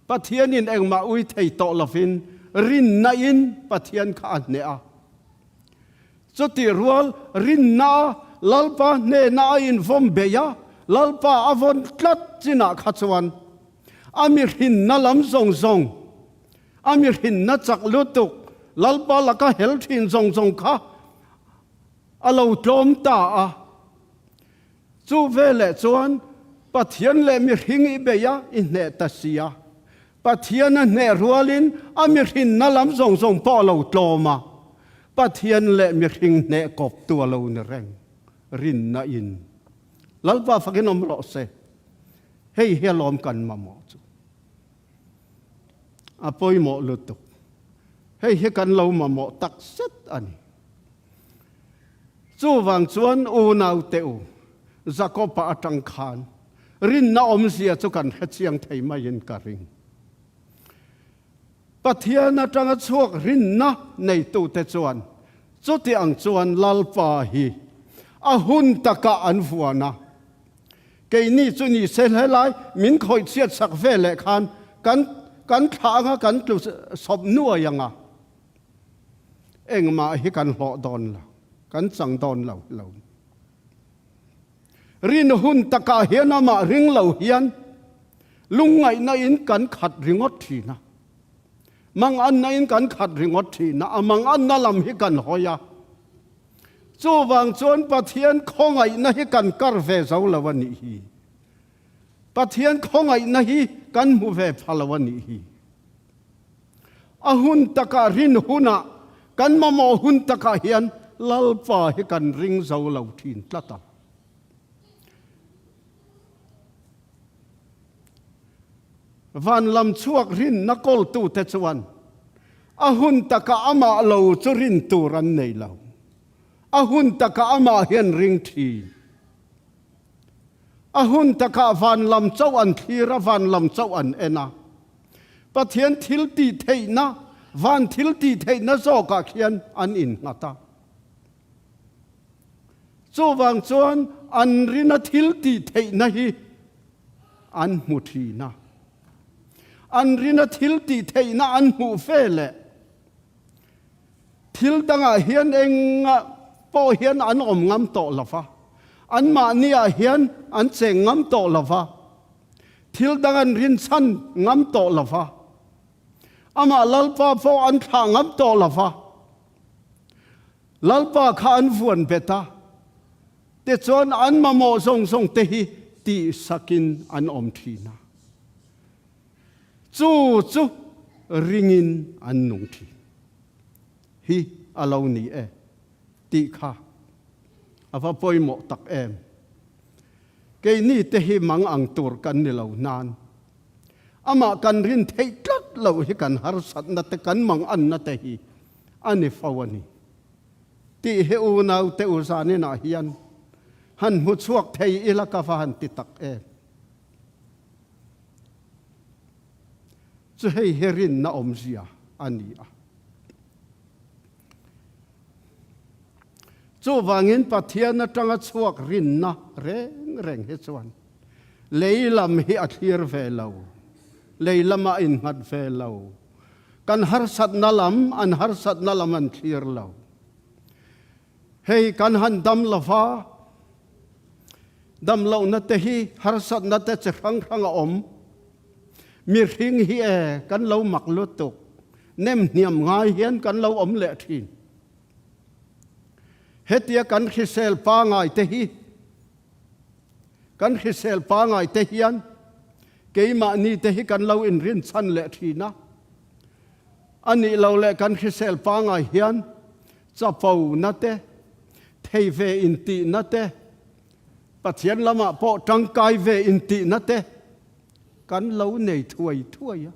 S1: Pathianin engmah ui thei tawh lovin rinna in Pathian kha a hneh a. Chutih rual rinna a Lalpa hnehna a invawm bei a, Lalpa a vawn tlat chinah kha chuan a mihrinna lam zawng zawng A mihrinna chak lutuk Lalpa laka hel thin zawng zawng kha a lo tlawm ta a. Chu veleh chuan Pathian leh mihring i bei a, i hneh ta si a. Pathian a hneh rualin a mihrinna lam zawng zawng pawh a lo tlawm a. Pathian leh mihring hneh kawptu a lo ni reng rinna in. Lalpa fakin awm rawh se. Hei hi alawm kan mamawh chu. A pawimawh lutuk. Hei hi kan lo mamawh tak zet a ni. Chuvang chuan unaute u, Jakoba atang khan rinna awmzia chu kan hrechiang thei maiin ka ring. Pathian atanga chhuak rinna neitute chuan chuti ang chuan Lalpa hi a hun takah an vuan a. Keini chu ni se helai min khawih chhiat sak ve leh khan kan kan thlah anga kan tlu sawp nuai anga engmah hi kan hlawh dawn lo, kan chang dawn lo lo. Rin hun takah hian amah ring lo hian lungngaihna in kan khat ringawt thin a. Manganna in kan khat ringawt thin a, a manganna lam hi kan hawi a. Chuvang chuan Pathian khawngaihna hi kan kar ve zo lo a nih hi. Pathian khawngaihna hi kan hmu ve pha lo a nih hi. A hun takah rin hunah kan mamawh hun takah hian Lalpa hi kan ring zo lo thin tlat a. Van lam chhuak rinna kawltute chuan a hun takah amah lo chu rin tur an nei lo. A hun takah amah hian ring thin. A hun takah van lam chauh an thlir a, van lam chauh an en a. Pathian thil tih theihna, van thil tih theihna zawkah khian an innghat a. Chuvang chuan an rina thil tih theihna hi an hmu thin a. An rina thil tih theihna an hmuh fe leh thil dangah hian engah pawh hian an awm ngam tawh lo va, anmahniah hian an cheng ngam tawh lo va, thil dang an rinchhan ngam tawh lo va, amah Lalpa pawh an thlah ngam tawh lo va. Lalpa kha an vuan bet a, tichuan an mamawh zawng zawng te hi tihsakin an awm thin a. Chu chu ringin an nung thin hi a lo ni e tih kha a va pawimawh tak em. Keini te hi mang ang tur kan ni lo nan amah kan rin theih tlat loh hi kan harsatna te kan manganna te hi a ni fo a ni tih hi unaute u zaninah hian han hmu chhuak thei ila ka va han ti tak em. Chu hei hi rinna awmzia a ni a. Chuvangin Pathian atanga chhuak rinna reng reng hi chuan lei lam hi a thlir ve lo, lei lama a innghat ve lo, kan harsatna lam, an harsatna lam an thlir lo. Hei kan han dam lo va, dam lohna te hi harsatna te chi hrang hrang a awm. Mihring hi e kan lo mak lutuk, nem hniam ngai hian kan lo awm leh thin. Hetia kan hrisel pangai te hi, kan hrisel pangai te hian keimahni te hi kan lo inrinchhan leh thin a. A nih lo leh kan hrisel pangai hian Chapo na te, thei ve intihna te, Pathian lamah pawh tangkai ve intihna te kan lo nei thuai thuai a.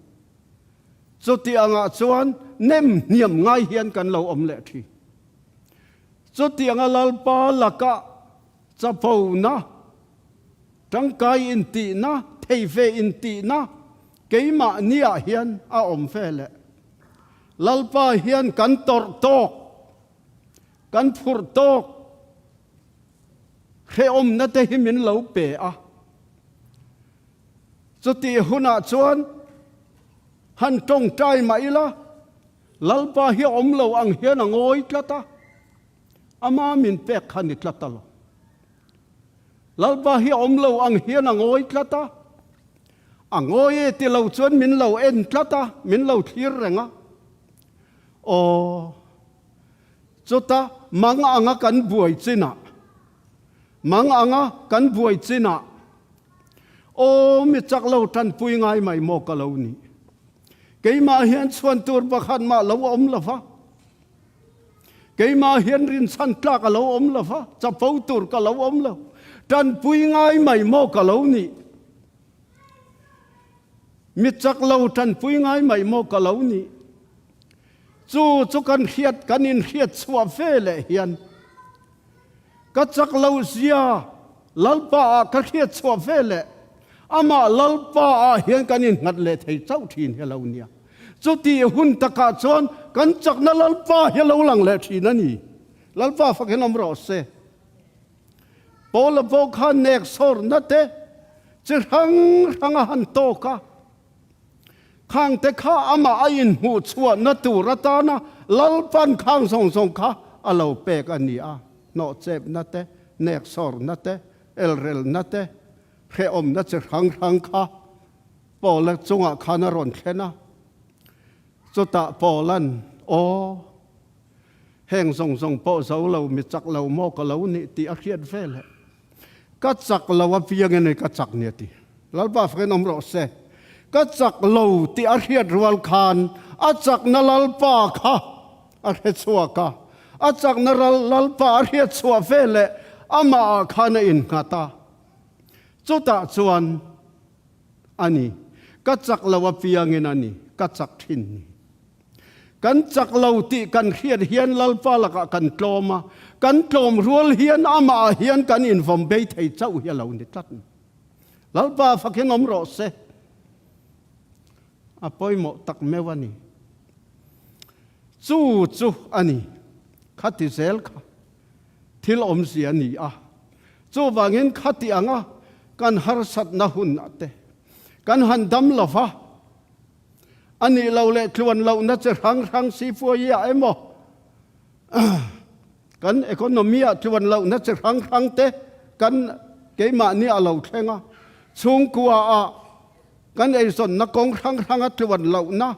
S1: Chuti angah chuan nem hniam ngai hian kan lo awm leh thin. Chuti anga Lalpa lakah chapo na, tangkai intihna, thei ve intihna keimahniah hian a awm ve leh. Lalpa hian kan tawrh tawk, kan phurh tawk hrehawmna te hi min lo pe a. Chutih hunah chuan han tawngtai mah ila, Lalpa hi a awm lo ang hian a ngawi tlat a, ama min pek kha ni tlat a lo. Lalpa hi a awm lo ang hian a ngawi tlat a, A ngawi e ti lo chuan min lo en tlat a, min lo thlir reng a. Aw, chuta mang anga kan buai chinah, mang anga kan buai chinah, aw mi chak lo tanpui ngai mai maw ka lo nih. Keimah hian chhuan tur pakhat mah lo awm lo va, keimah hian rinchhan tlak a lo awm lo va, chapo tur ka lo awm lo, tanpui ngai mai maw ka lo nih. Mi chak lo tanpui ngai mai maw ka lo nih? Chu chu kan hriat kan inhriat chhuah ve leh hian. Ka chak lo zia Lalpa ah ka hriat chhuah ve leh amah Lalpa ah hian kan innghat leh thei chauh thin hi a lo nia. Chuti hun takah chuan kan chakna Lalpa hi a lo lang leh thin a ni. Lalpa fak hian awm rawh se. Paula pawh khan nek sawrna te chi hrang hrang a han tawk a. Khangte kha amah a inhmuh chhuahna tur atana Lalpan khang zawng zawng kha a lo pek a ni a, hnawhchepna te, neksawrna te, elrelna te, hrehawmna chi hrang hrang kha Paula chungah khan a rawn thlen a. Chutah Paula'n, Aw, heng zawng zawng pawh zo lo, mi chak lo maw ka lo nih tih a hriat veleh. Ka chak lo a piang in ka chak ni a ti. Lalpa fakin awm rawh se. Ka chak lo tih a hriat rual khan a chakna Lalpa kha a hre chhuak a. A chakna Lalpa a hriat chhuah ve leh amah ah khan a innghat a. Chutah chuan a ni, ka chak lo a piang in a ni, ka chak thin ni. Kan chak lo tih kan hriat hian Lalpa lakah kan tlawm a, kan tlawm rual hian amah ah hian kan invawm bei thei chauh hi a lo ni tlat. Lalpa fak hian awm rawh se. A pawimawh tak meuh a ni. Chu chu a ni. Khati zel kha thil awmzia a ni a. Chuvangin khati anga kan harsatna hunah te kan han dam lova, A nih loh leh tluan lohna chi hrang hrang sifuai ah emaw, kan economy ah tluan lohna chi hrang hrang te kan keimahni a lo thleng a, chhungkua ah kan eizawnna kawng hrang hrang a tluan lohna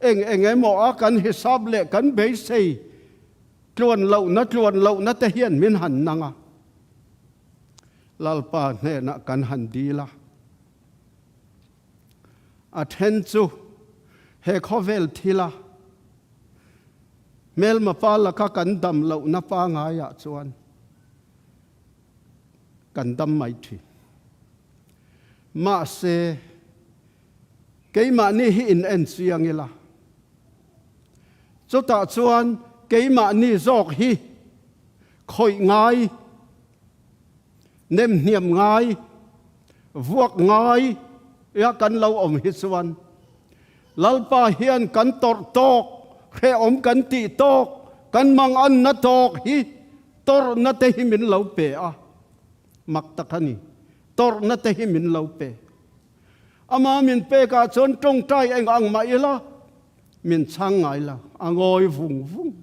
S1: eng eng emaw a kan hisap leh kan beisei tluan lohna tluan lohna te hian min han nang a, Lalpa hnenah kan han dil a. A then chu he khawvel thila hmelma pa laka kan dam lohna pangaiah chuan kan dam mai thin. Mahse, keimahni hi in en chiang ila, chutah chuan keimahni zawk hi khawih ngai, Nemhniam ngai, vuak ngai ia kan lo awm hi chuan Lalpa hian kan tawrh tawk, hrehawm kan tih tawk, kan manganna tawk hi tawrhna te hi min lo pe a. Mak tak a ni. Tawrhna te hi min lo pe. Ama min pekah chuan tawngtai eng ang mah ila min chhang ngai lo, a ngawi vung vung.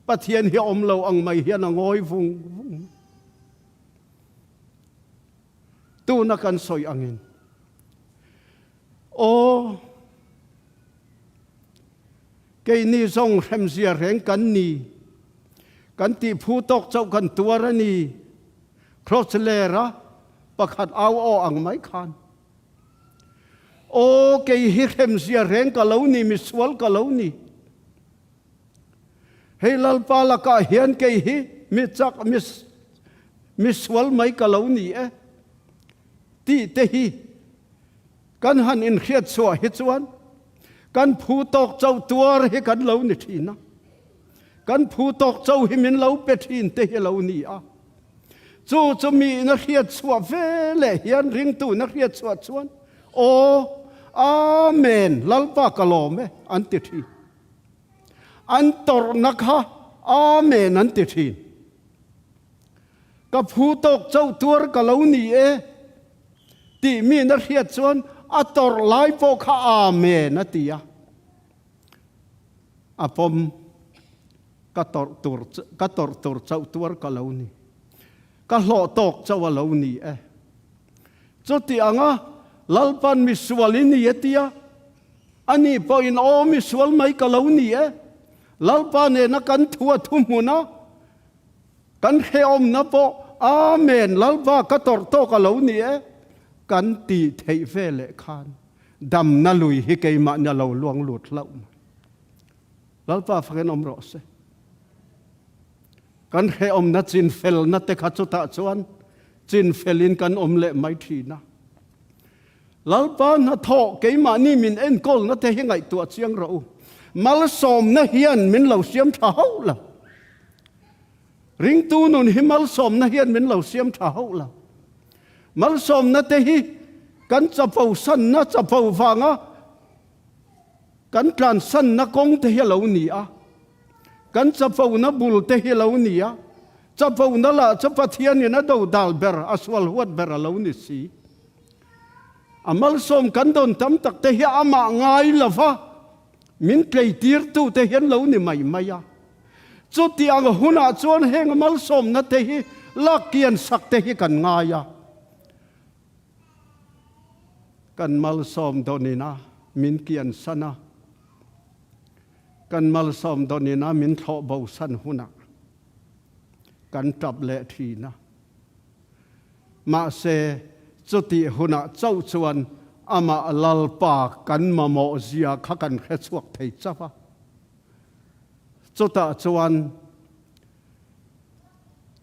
S1: Pathian hi awm lo ang mai hian a ngawi vung vung. Tuna kan sawi angin, Aw, keini zawng hremzia reng kan ni, kan tih phu tawk chauh kan tuar a ni, Kraws lera pakhat au aw ang mai khan. Aw, kei hi hremzia reng ka lo ni, misual ka lo ni. Hei Lalpa lakah hian kei hi mi chak, mi, mi sual mai ka lo ni e tih te hi kan han inhriat chhuah hi chuan kan phu tawk chauh tuar hi kan lo ni thin a. Kan phu tawk chauh hi min lo pe thin te hi lo ni a. Chu chu mi in a hriat chhuah ve leh hian ringtu in a hriat chhuah chuan Aw, Amen, Lalpa ka lawm e an ti thin. An tawrhna kha Amen an ti thin. Ka phu tawk chauh tuar ka lo ni e tih mi na hriat chuan a tawrh lai pawh kha Amen a ti a. A pawm ka tawrh tur ka tawrh tur chauh tuar ka lo ni. Ka hlawh tawk chauh a lo ni e. Chuti anga Lalpan misual i ni e tia Ani pawhin, Aw, misual mai ka lo ni e. Lalpa nena kan thu a thu hmun a, kan hrehawmna pawh, Amen, Lalpa ka tawrh tawk a lo ni e, kan tih theih ve leh khan damna lui hi keimahni a lo luang lut hlauh mai. Lalpa fakin awm rawh se. Kan hrehawmna chinfelna te kha chutah chuan chinfelin kan awm leh mai thin a. Lalpa hnathawh keimahni min enkawlna te hi ngaihtuah chiang rawh u. Malsawmna hian min lo siam tha hauh lo. Ringtu nun hi malsawmna hian min lo siam tha hauh lo. Malsawmna te hi kan chapo sanna chapo vanga kan tlansanna kawng te hi a lo ni a. Kan chapona bul te hi a lo ni a. Chapona lah chu Pathianin a dodal ber, a sual huat ber a lo ni si. A malsawm kan dawn tam tak te hi amah ngai lova min tleitirtu te hian lo ni mai mai a. Chutiang hunah chuan heng malsawmna te hi lak kian sak te hi kan ngai a. Kan malsawm dawnina min kian san a, kan malsawm dawnina min thlawh bo san hunah kan tap leh thin a. Mahse, chutih hunah chauh chuan amah Lalpa kan mamawh zia kha kan hre chhuak thei chauh a. Chutah chuan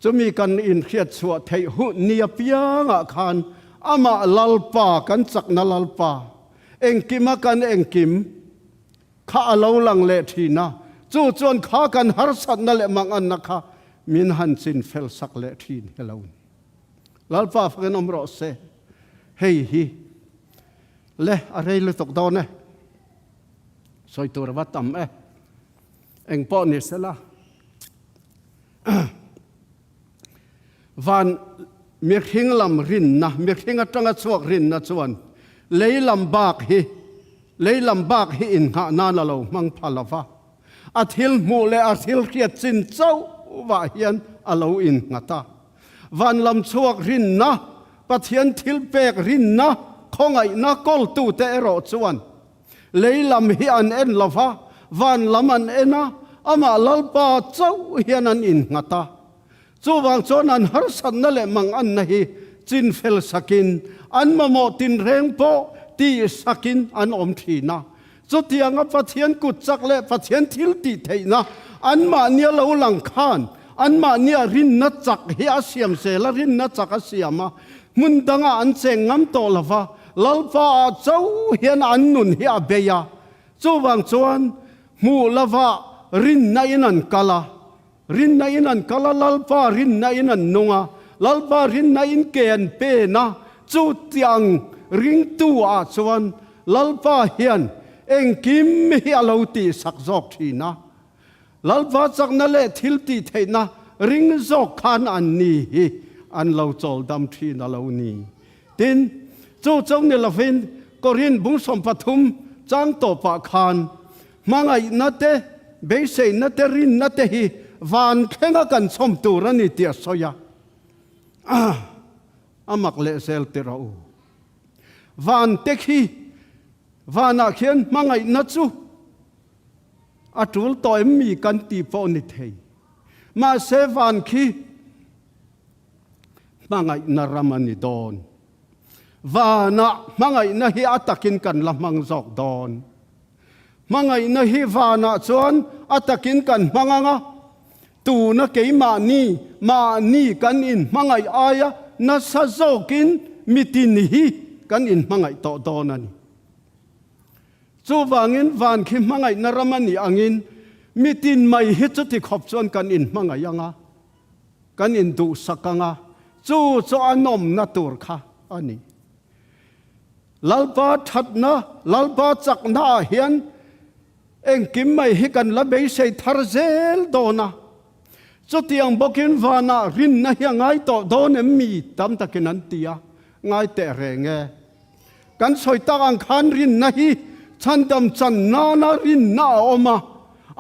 S1: chumi kan inhriat chhuah theih hun ni apiangah khan amah Lalpa, kan chakna Lalpa, engkima kan engkim kha a lo lang leh thin a, chu chuan kha kan harsatna leh manganna kha min han chin fel sak leh thin hi lo ni. Lalpa fakin awm rawh se. Hei hi le a rei lutuk dawn e. Sawi tur a va tam e. Eng pawh ni sela. Van mihring lam rinna, mihring atanga chhuak rinna chuan lei lam bak hi, lei lam bak hi innghah nan a lo hmang pha lo va. A thil hmuh leh a thil hriat chin chauhvah hian a lo innghat a. Van lam chhuak rinna, Pathian thil pek rinna, khawngaihna kawltute erawh chuan Lei lam hi an en lo va, van lam an en a, amah Lalpa chauh hian an innghat a. Chuvang chuan an harsatna leh manganna hi chinfel sakin, an mamawh tinreng pawh tih sakin an awm thin a. Chutianga Pathian kut chak leh Pathian thil tih theihna anmahnia lo lang khan anmahnia rinna chak hi a siam zel a, rinna chak a siam a, hmun dangah an cheng ngam tawh lo va, Lalpa ah chauh hian an nun hi a bei a, chuvang chuan hmuh lova rinna in an kal a, rinna in an kal a, Lalpa rinna in an nung a, Lalpa rinna in ke an pen a, chutiang ringtu ah chuan Lalpa hian engkim hi a lo tihsak zawk thin a, Lalpa chakna leh thil tih theihna ring zawk khan an ni hi an lo chawl dam thin a lo ni. Tin, chu chauh ni lovin Korin bung 13 chang tawpah khan hmangaihna te, beiseina te, rinna te hi van thlenga kan chhawm tur a ni tih a sawi a. A mak lehzel ti rawh u. Van te khi, vanah khian hmangaihna chu A tul tawh em mi kan ti pawh ni thei. Mahse van khi hmangaihna ram a ni dawn. Vanah hmangaihna hi a takin kan la hmang zawk dawn. Hmangaihna hi vanah chuan a takin kan hmang ang a, tuna keimahni mahni kan inhmangaih aia nasa zawkin mitin hi kan inhmangaih tawh dawn a ni. Chuvangin van khi hmangaihna ram a nih angin mitin mai hi chuti khawp chuan kan inhmangaih ang a, kan induhsak ang a, chu chu a nawmna tur kha a ni. Lalpa thatna, Lalpa chakna ah hian engkim mai hi kan la beisei thar zel dawn a. Chutiang bawkin vanah rinna hi a ngai tawh dawn em mi tam takin an ti a, ngai teh reng e. Kan sawi tak ang khan rinna hi chhandam chan nana rinna a awm a,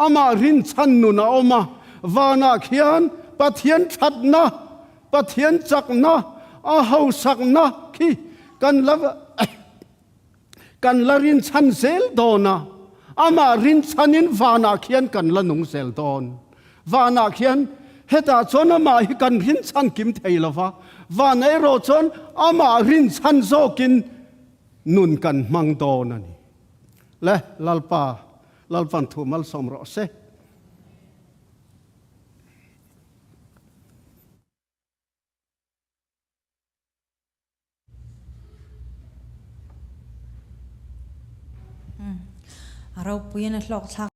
S1: amah rinchhan nun a awm a. Vanah khian Pathian thatna, Pathian chakna, a hausakna khi kan la kan la rinchhan zel dawn a, amah rinchhanin vanah khian kan la nung zel dawn. Vanah khian hetah chuan amah hi kan rinchhan kim thei lo va, van erawh chuan amah rinchhan zawkin nun kan hmang dawn a ni. Le Lalpa, Lalpan thu malsawm rawh se.
S2: A ropuiin a hlawk thlak.